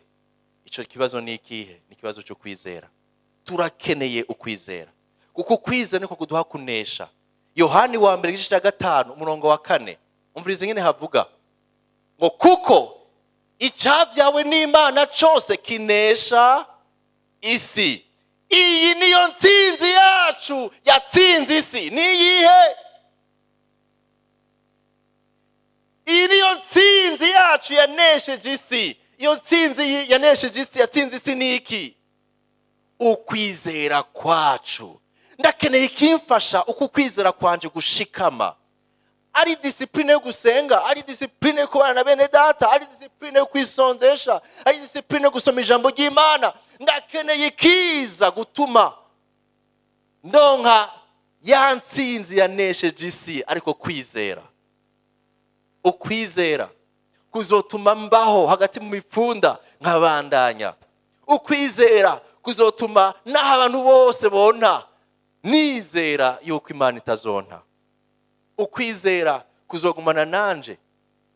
Ico kibazo ni ikihe? Ni ikibazo cyo kwizera. Turakeneye ukwizera, kuko ukwizera niko kuduha kunesha. Yohani wa mbere igice cya 5 umurongo wa 4, umviriza ingene havuga ngo kuko icavyawe n'Imana cose kinesha isi. Iyi niyo ntsinzi yacu yatsinze isi. Ni iyihe? Iyi niyo ntsinzi yacu yanesheje isi. Iyo ntsinzi yanesheje isi, yatsinze isi ni iki? Ukwizera kwacu. Ndakeneye ikimfasha uko ukwizera kwanje gushikama, ari discipline yo gusenga, ari discipline yo kubana na bene data, ari discipline yo kwisonzesha, ari discipline yo gusoma ijambo ry'Imana. Ndakeneye ikiza gutuma ndonka ya ntsinzi yanesheje isi, ariko kwizera. Ukwizera kuzotuma mbaho hagati mu mipfunda nkabandanya. Ukwizera kuzotuma n'aho abantu bose bona nizera yuko Imana itazonta. Ukwizera kuzogumana nanje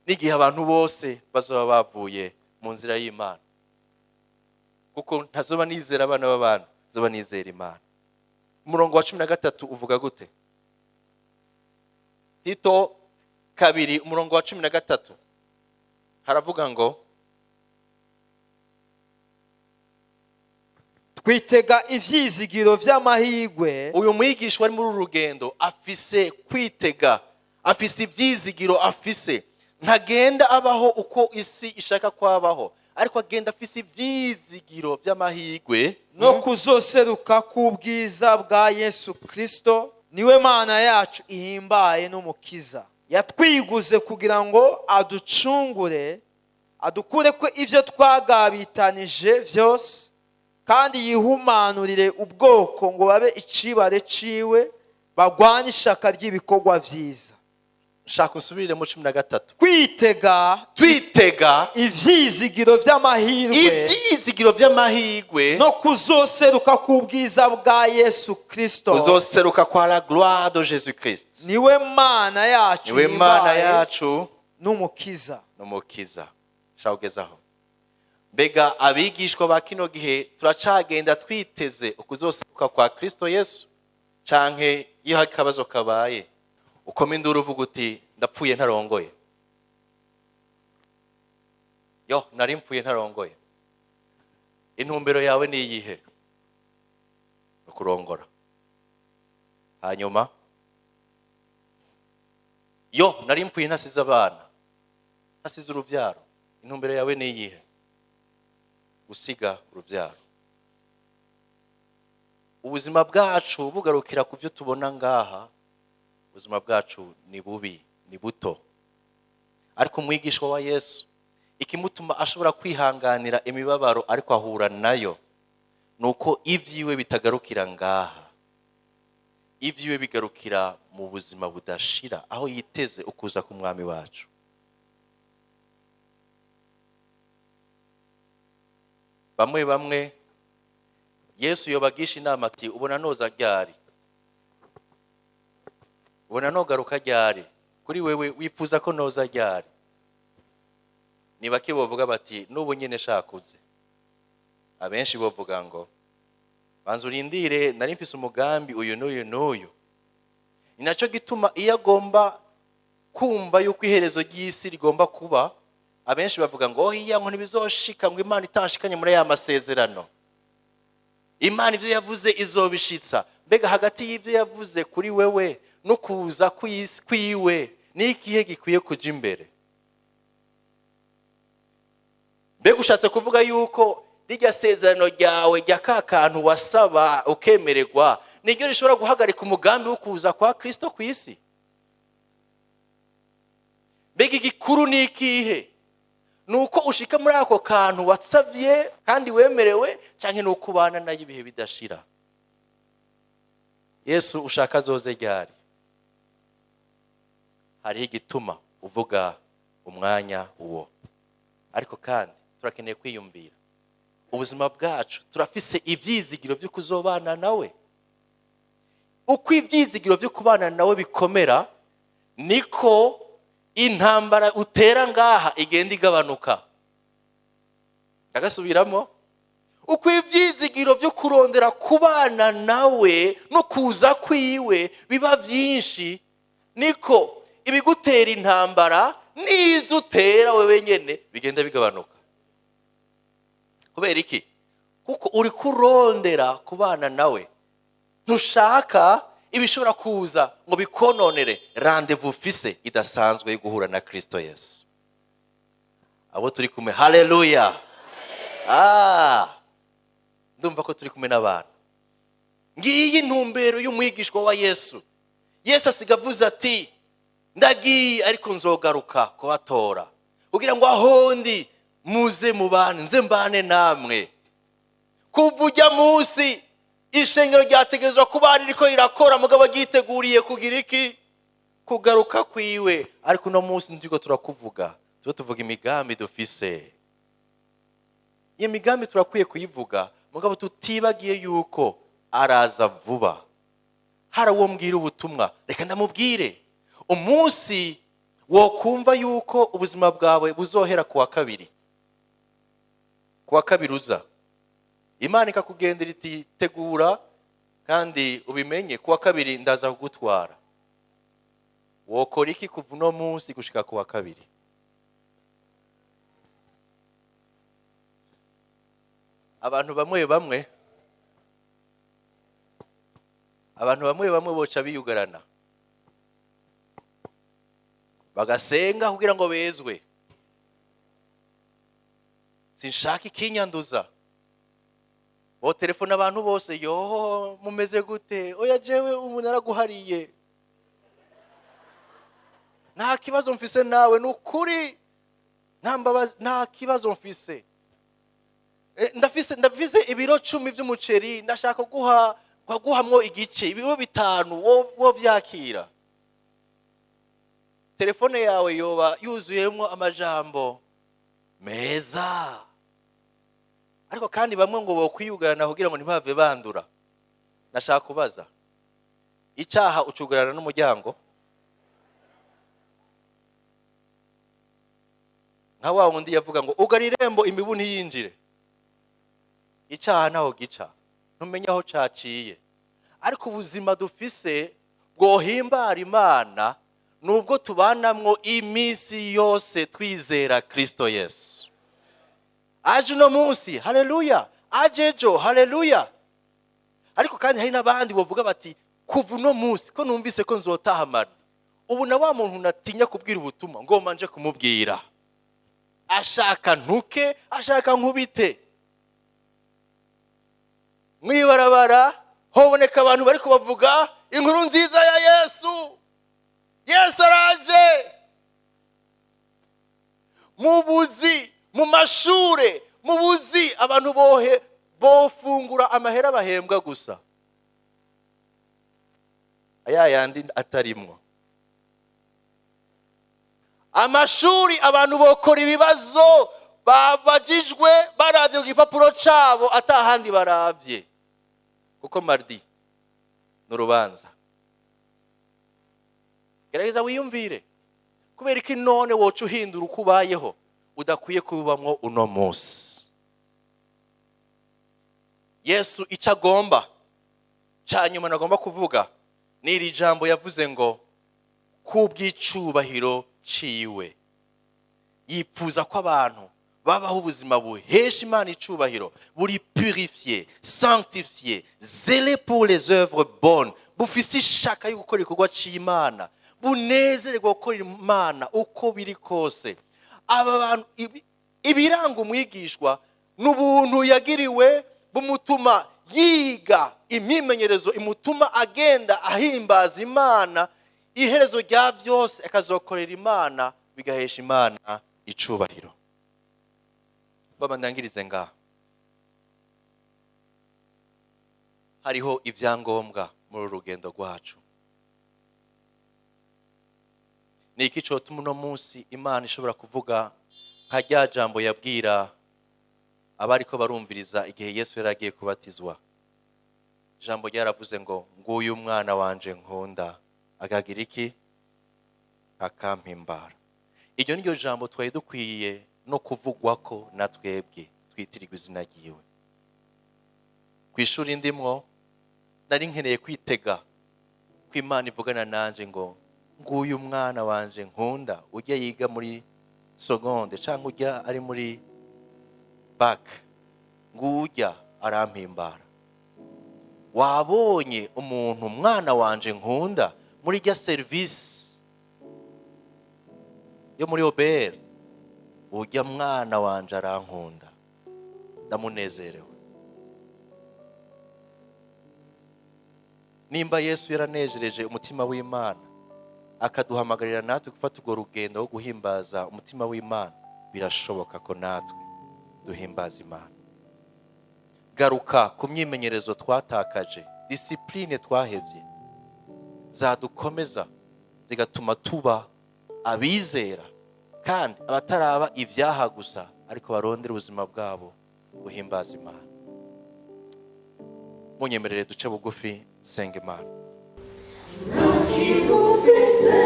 n'igihe abantu bose bazoba bavuye mu nzira y'Imana, kuko ntazoba nizera abana b'abantu, nzoba nizera Imana. Umurongo wa 13 uvuga gute? Tito 2 umurongo wa 13 haravuga ngo twitega ivyizigiro vy'amahigwe. Uyu mwigishwa ari muri uru rugendo afise kwitega, afise ivyizigiro, afise ntagenda abaho uko isi ishaka kwabaho, ariko agenda afise ivyizigiro vy'amahigwe no kuzoseruka k'ubwiza bwa Yesu Kristo, niwe Mana yacu ihimbaye n'Umukiza. Yatwiguze kugira ngo aducungure, adukure ko ivyo twagabitanije vyose, kandi yihumanurire ubwoko ngo babe icibare ciwe, bagwanye ishaka ry'ibikorwa vyiza. Shaka usubire mu 13. Kwitega twitega ivyizigiro vy'amahirwe, ivyizigiro vy'amahirwe no kuzoseruka k'ubwiza bwa Yesu Kristo, kuzoseruka kwa la gloire de Jésus Christ, niwe Mana yacu niwe Mana ihimbaye yacu n'Umukiza. n'Umukiza. Shaka ugezaho. Mbega abigishwa ba kino gihe turacagenda twiteze ukuzoseruka kwa Kristo Yesu? Canke iyo hari akabazo kabaye ukoma induru uvuga uti ndapfuye ntarongoye, yo nari mpfuye ntarongoye. Intumbero yawe ni iyihe? Ni ukurongora. Hanyuma yo nari mpfuye ntasize abana, ntasize urubyaro. Intumbero yawe ni iyihe? Gusiga urubyaro. Ubuzima bwacu bugarukira ku byo tubona ngaha, ubuzima bwacu ni bubi, ni buto. Ariko umwigishwa wa Yesu, ikimutuma ashobora kwihanganira imibabaro ariko ahura nayo, ni uko ibyiwe bitagarukira ngaha. Ibyiwe bigarukira mu buzima budashira, aho yiteze ukuza k'umwami wacu. Bamwe bamwe Yesu yobagisha inama ati ubona noza ryari, ubona nogaruka ryari, kuri wewe wifuza ko noza ryari? Ni bake bovuga bati n'ubu nyine shakuze. Abenshi bovuga ngo banza urindire, nari mfise umugambi uyu n'uyu n'uyu. Ni nacyo gituma iyo agomba kumva yuko iherezo ry'isi rigomba kuba, abenshi bavuga ngo oya, ngo ntibizoshika, ngo Imana itanshikanye muri ya masezerano, Imana ivyo yavuze izobishitsa. Mbega hagati y'ivyo yavuze kuri wewe no kuza kwiwe ni ikihe gikwiye kuja imbere? Mbega ushatse kuvuga yuko rirya sezerano ryawe rya ka kantu wasaba ukemererwa niryo rishobora guhagarika umugambi wo kuza kwa Kristo ku isi? Mbega igikuru ni ikihe? Nuko ushika muri ako kantu wasavye kandi wemerewe, canke nuko ubana nayo ibihe bidashira? Yesu ushaka azoze ryari? Hariho igituma uvuga umwanya uwo. Ariko kandi turakeneye kwiyumvira ubuzima bwacu, turafise ivyizigiro vyo kuzobana nawe. Uko ivyizigiro vyo kubana nawe bikomera, niko intambara utera ngaha igenda igabanuka. Ndagasubiramo, uko ivyizigiro vyo kurondera kubana nawe no kuza kwiwe biba vyinshi, niko ibigutera intambara n'izo utera wewe nyene bigenda bigabanuka. Kubera iki? Kuko uri kurondera kubana nawe, ntushaka ibishobora kuza ngo bikononere rendezvous ufise idasanzwe yo guhura na Kristo Yesu. Abo turi kumwe, haleluya. Ndumva ko turi kumwe n'abantu. Ngiyi intumbero y'umwigishwa wa Yesu. Yesu asiga avuze ati ndagiye ariko nzogaruka kubatora, kugira ngo aho ndi muze mubane, nze mbane namwe. Kuva ujya munsi ishengero ryategerezwa kuba ririko rirakora, mugabo ryiteguriye kugira iki? Kugaruka kwiwe. Ariko uno munsi ntiriko turakuvuga, tuba tuvuga imigambi dufise. Iyo migambi turakwiye kuyivuga, mugabo tutibagiye yuko araza vuba. Hari uwo mbwira ubutumwa, reka ndamubwire. Umunsi wokumva yuko ubuzima bwawe buzohera kuwa kabiri, kuwa kabiri uza, Imana ikakugendera iti tegura kandi ubimenye, kuwa kabiri ndaza kugutwara. Wokora iki kuva uno munsi gushika kuwa kabiri? Abantu bamwe bamwe, abantu bamwe bamwe boca biyugarana bagasenga kugira ngo bezwe. Sinshaka ikinyanduza. Bo telefone abantu bose, yo mumeze gute? Oya jewe umuntu araguhariye, nta kibazo mfise nawe, nukuri nta kibazo mfise. Ndafise ibiro 10 vy'umuceri, ndashaka guhamwo igice, ibiro 5 wo vyakira. Telefone yawe yoba yuzuyemwo amajambo meza. Ariko kandi bamwe ngo bokwiyugarana kugira ngo ntibave bandura. Nashaka kubaza, icaha ucugarana n'umuryango? Nka wa wundi yavuga ngo ugara irembo imibu ntiyinjire. Icaha ntaho gica, ntumenye aho caciye. Ariko ubuzima dufise bwohimbara Imana nubwo tubanamwo iminsi yose twizera Kristo Yesu. Aje uno munsi, haleluya! Aje ejo, haleluya! Ariko kandi hari n'abandi bavuga bati: "Kuva uno munsi ko numvise ko nzotaha mardi, ubu na wa muntu natinya kubwira ubutumwa ngomba nje kumubwira, ashaka ntuke, ashaka nkubite." Mwibarabara hoboneka abantu bari kubavuga inkuru nziza ya Yesu. Yesu araje. Mu buzi, mu mashure, mu buzi, abantu bohe bofungura amahera bahembwa gusa, aya yandi atarimwo. Amashuri, abantu bokora ibibazo babajijwe baravye ku gipapuro cabo, atahandi baravye, kuko mardi ni urubanza. Gerageza wiyumvire: kubera iki none woca uhindura uko ubayeho udakwiye kubibamwo uno munsi? Yesu icyo agomba cya nyuma nagomba kuvuga ni iri jambo yavuze ngo: "Kubw'icubahiro ciwe." Yipfuza ko abantu babaho ubuzima buhesha Imana icubahiro, buri purifié, sanctifié, zélé pour les œuvres bonnes, bufise ishaka yo gukora igikorwa c'Imana, bunezererwa gukora Imana uko biri kose. Aba bantu, ibiranga umwigishwa ni ubuntu yagiriwe bumutuma yiga imyimenyerezo imutuma agenda ahimbaza Imana. Iherezo rya byose akazokorera Imana, bigahesha Imana icubahiro. Baba, ndangirize ngaha. Hariho ibyangombwa muri uru rugendo rwacu. Ni iki cyotuma uno munsi Imana ishobora kuvuga nka rya jambo yabwira abariko barumviriza igihe Yesu yari agiye kubatizwa? Ijambo ryaravuze ngo: "Nguyu umwana wanje nkunda, akagira iki? Akampimbara." Iryo ni ryo jambo twari dukwiye no kuvugwa ko na twebwe twitirirwa izina ryiwe. Ku ishuri ndimwo, nari nkeneye kwitega ko Imana ivugana nanje ngo: "Nguyu umwana wanje nkunda, ujya yiga muri seconde cyangwa ujya ari muri bac, ngujya arampimbara. Wabonye umuntu umwana wanje nkunda muri rya serivisi yo muri OBR? Ujya mwana wanje arankunda, ndamunezerewe." Nimba Yesu yaranejereje umutima w'Imana, akaduhamagarira natwe gufata urwo rugendo rwo guhimbaza umutima w'Imana, birashoboka ko natwe duhimbaza Imana. Garuka ku myimenyerezo twatakaje, discipline twahevye, zadukomeza zigatuma tuba abizera kandi abataraba ibyaha gusa, ariko barondera ubuzima bwabo buhimbaza Imana. Munyemerere duce bugufi, senga Imana. Nakimufise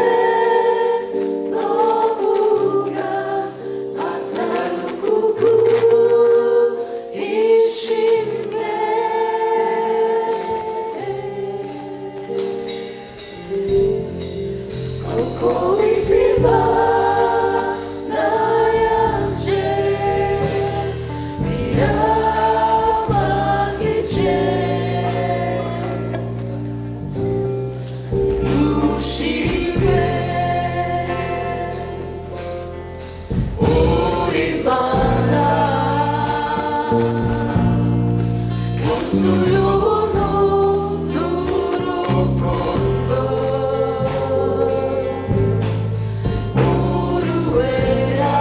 novuga atari kuguhishimwe, kuko Imana yanje birabagije. Ushime uri Mana wuzuye ubuntu n'urukundo, uruwera,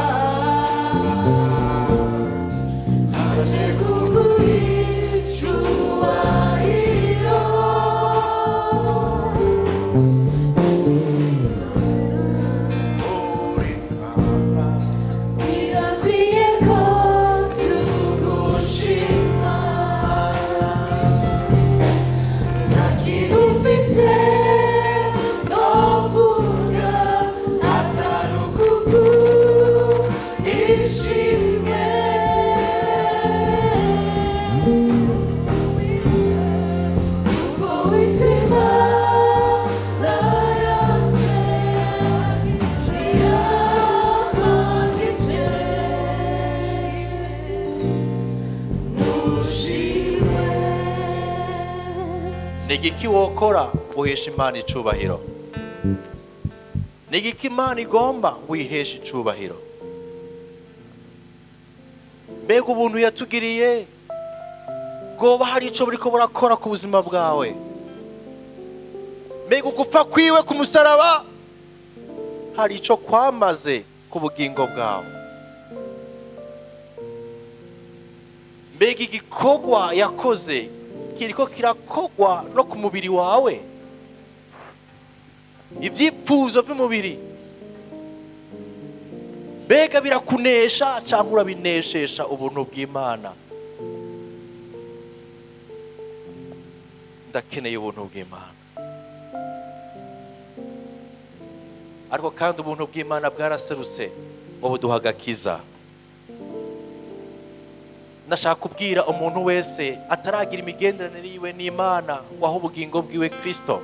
twaje kuguha icubahiro. Birakwiye. Igiki wokora ngo uheshe Imana icubahiro? Ni igiki Imana igomba ngo uyiheshe icubahiro? Mbega ubuntu yatugiriye bwoba hari ico buriko burakora ku buzima bwawe? Mbega ugupfa kwiwe ku musaraba hari ico kwamaze ku bugingo bwawe? Mbega igikorwa yakoze kiriko kirakogwa no ku mubiri wawe? Ivyipfuzo vy'umubiri mbega birakunesha cyangwa urabineshesha ubuntu bw'Imana? Ndakeneye ubuntu bw'Imana. Ariko kandi ubuntu bw'Imana bwaraserutse ngo buduha agakiza. Ndashaka kubwira umuntu wese ataragira imigenderanire yiwe n'Imana ngo ahe ubugingo bwiwe Kristo,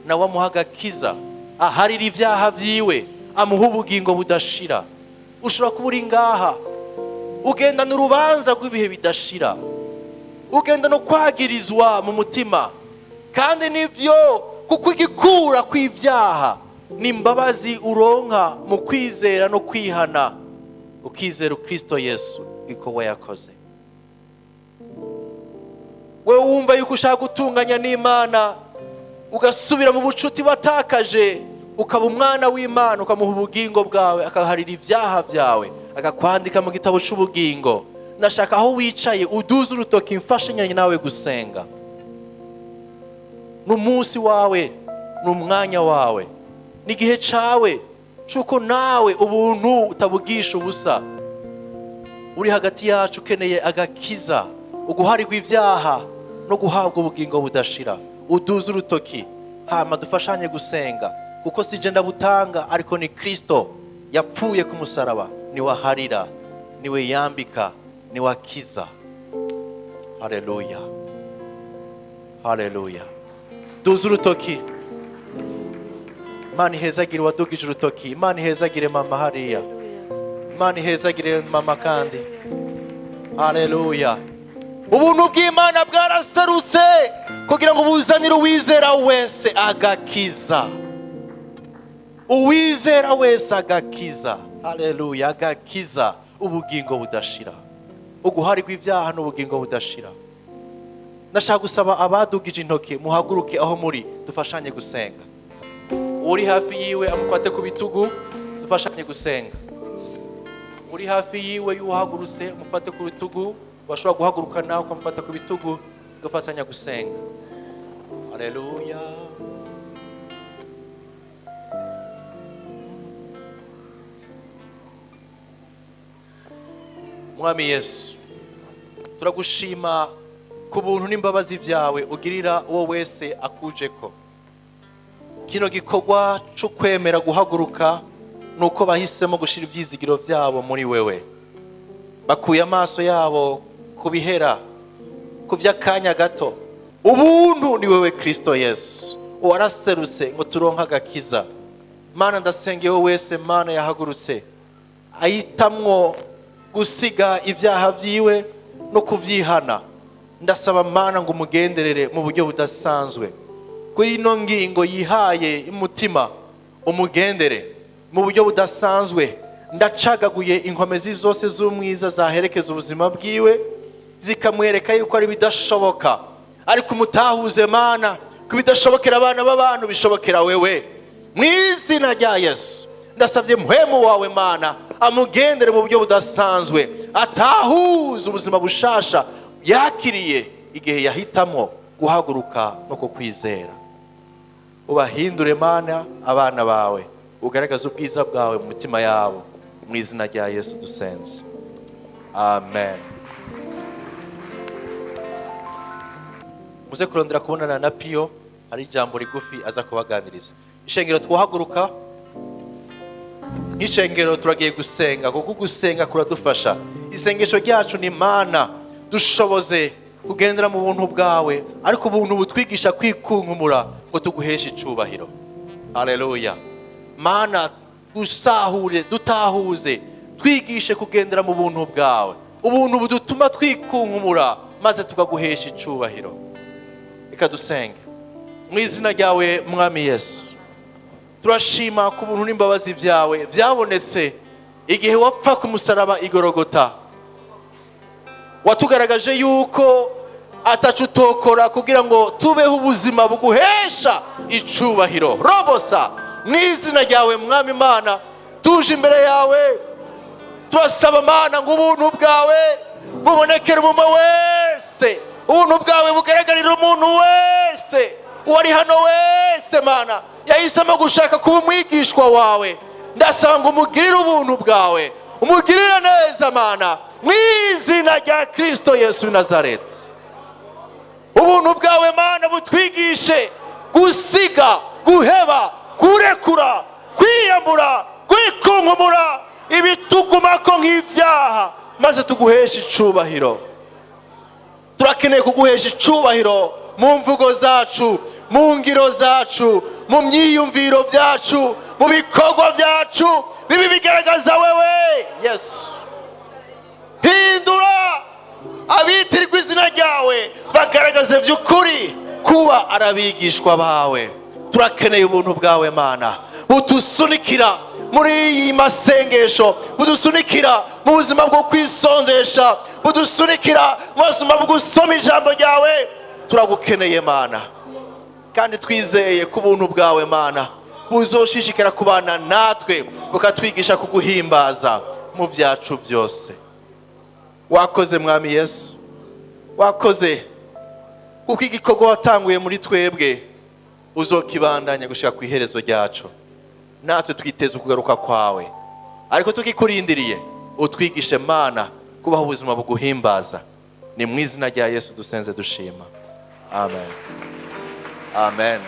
nawe amuha agakiza, aharira ibyaha byiwe, amuha ubugingo budashira. Ushobora kuba uri ngaha ugendana urubanza rw'ibihe bidashira, ugenda no kwagirizwa mu mutima, kandi nivyo, kuko igikura kw'ibyaha ni imbabazi uronka mu kwizera no kwihana, ukizera Kristo Yesu igikorwa yakoze. Wewe wumva yuko ushaka gutunganya n'Imana, ugasubira mu bucuti watakaje, ukaba umwana w'Imana, ukamuha ubugingo bwawe, akaharira ibyaha byawe, akakwandika mu gitabo c'ubugingo. Ndashaka aho wicaye uduze urutoki mfashanya nawe gusenga. N'umunsi wawe, n'umwanya wawe, n'igihe cawe c'uko nawe ubuntu utabugisha ubusa. Uri hagati yacu ukeneye agakiza, uguharirwa ibyaha no guhabwa ubugingo budashira, uduze urutoki hama dufashanye gusenga, kuko si je ndabutanga, ariko ni Kristo yapfuye ku musaraba, niwe aharira, niwe yambika, niwe akiza. Haleluya, haleluya. Duze urutoki. Imana ihezagire uwadugije urutoki. Imana ihezagire mama hariya. Imana ihezagire mama kandi. Haleluya. Ubuntu bw'Imana bwaraserutse kugira ngo buzanire uwizera wese agakiza. Uwizera wese agakiza. Haleluya, agakiza, ubugingo budashira, uguharirwa ibyaha n'ubugingo budashira. Ndashaka gusaba abadugije intoki muhaguruke aho muri, dufashanye gusenga. Uri hafi yiwe amufate ku bitugu, dufashanye gusenga. Uri hafi yiwe yuhagurutse amufate ku bitugu, washobora guhaguruka nawe ukamufata ku bitugu, tugafatanya gusenga. Haleluya. Mwami Yesu, turagushima ku buntu n'imbabazi byawe ugirira uwo wese akujeko. Kino gikorwa cyo kwemera guhaguruka nuko bahisemo gushira ibyizigiro byabo muri wewe. Bakuye amaso yabo ku bihera, ku by'akanya gato. Ubuntu ni wewe Kristo Yesu, waraserutse ngo turonke agakiza. Mana, ndasengeye wowe wese Mana yahagurutse ahitamwo gusiga ibyaha byiwe no kuvyihana. Ndasaba Mana ngo umugenderere mu buryo budasanzwe kuri ino ngingo yihaye umutima, umugendere mu buryo budasanzwe. Ndacagaguye inkomezi zose z'umwiza zaherekeza ubuzima bwiwe, zikamwereka yuko ari bidashoboka, ariko umutahuze Mana ko bidashobokera abana b'abantu bishobokera wewe. Mu izina rya Yesu ndasabye muhemu wawe Mana amugendere mu buryo budasanzwe, atahuze ubuzima bushasha yakiriye igihe yahitamo guhaguruka no kukwizera. Ubahindure Mana abana bawe, ugaragaze ubwiza bwawe mu mitima yabo. Mu izina rya Yesu dusenze, amen. Muze kurondera kubonana na Pio, hari ijambo rigufi aza kubaganiriza. Ishengero twahaguruka, nk'ishengero turagiye gusenga, kuko gusenga kuradufasha. Isengesho ryacu ni Mana dushoboze kugendera mu buntu bwawe, ariko ubuntu butwigisha kwikunkumura ngo tuguheshe icubahiro. Haleluya. Mana dusahure, dutahuze, twigishe kugendera mu buntu bwawe, ubuntu budutuma twikunkumura maze tukaguhesha icubahiro. Reka dusenge. Mu izina ryawe, Mwami Yesu, turashima ku buntu n'imbabazi byawe byabonetse igihe wapfa ku musaraba igorogota. Watugaragaje yuko atacu utokora kugira ngo tubeho ubuzima buguhesha icubahiro. Robosa, mu izina ryawe, Mwami Imana, tuje imbere yawe, turasaba, Mana, ngo ubuntu bwawe bubonekere umuntu wese, ubuntu bwawe bugaragarira umuntu wese uwari hano wese. Mana, yahisemo gushaka kuba umwigishwa wawe, ndasaba ngo umugirire ubuntu bwawe, umugirire neza, Mana, mu izina rya Kirisito Yesu w'i Nazareti. Ubuntu bwawe, Mana, butwigishe gusiga, guheba, kurekura, kwiyambura, kwikunkumura ibitugumako nk'ibyaha, maze tuguheshe icubahiro. Turakeneye kuguhesha icubahiro mu mvugo zacu, mu ngiro zacu, mu myiyumviro byacu, mu bikorwa byacu bibi bigaragaza wewe, Yesu. Hindura abitirirwa izina ryawe bagaragaze by'ukuri kuba ari abigishwa bawe. Turakeneye ubuntu bwawe, Mana, budusunikira muri iyi masengesho, budusunikira mu buzima bwo kwisonzesha, budusunikira mu buzima bwo gusoma ijambo ryawe. Turagukeneye, Mana, kandi twizeye ko ubuntu bwawe, Mana, buzoshishikara kubana natwe, bukatwigisha kuguhimbaza mu byacu byose. Wakoze, Mwami Yesu, wakoze, kuko igikorwa watanguye muri twebwe uzokibandanya gushika ku iherezo ryacu. Natwe twiteze ukugaruka kwawe, ariko tukikurindiriye, utwigishe, Mana, kubaho ubuzima buguhimbaza. Ni mu izina rya Yesu dusenze dushima. Amen, amen.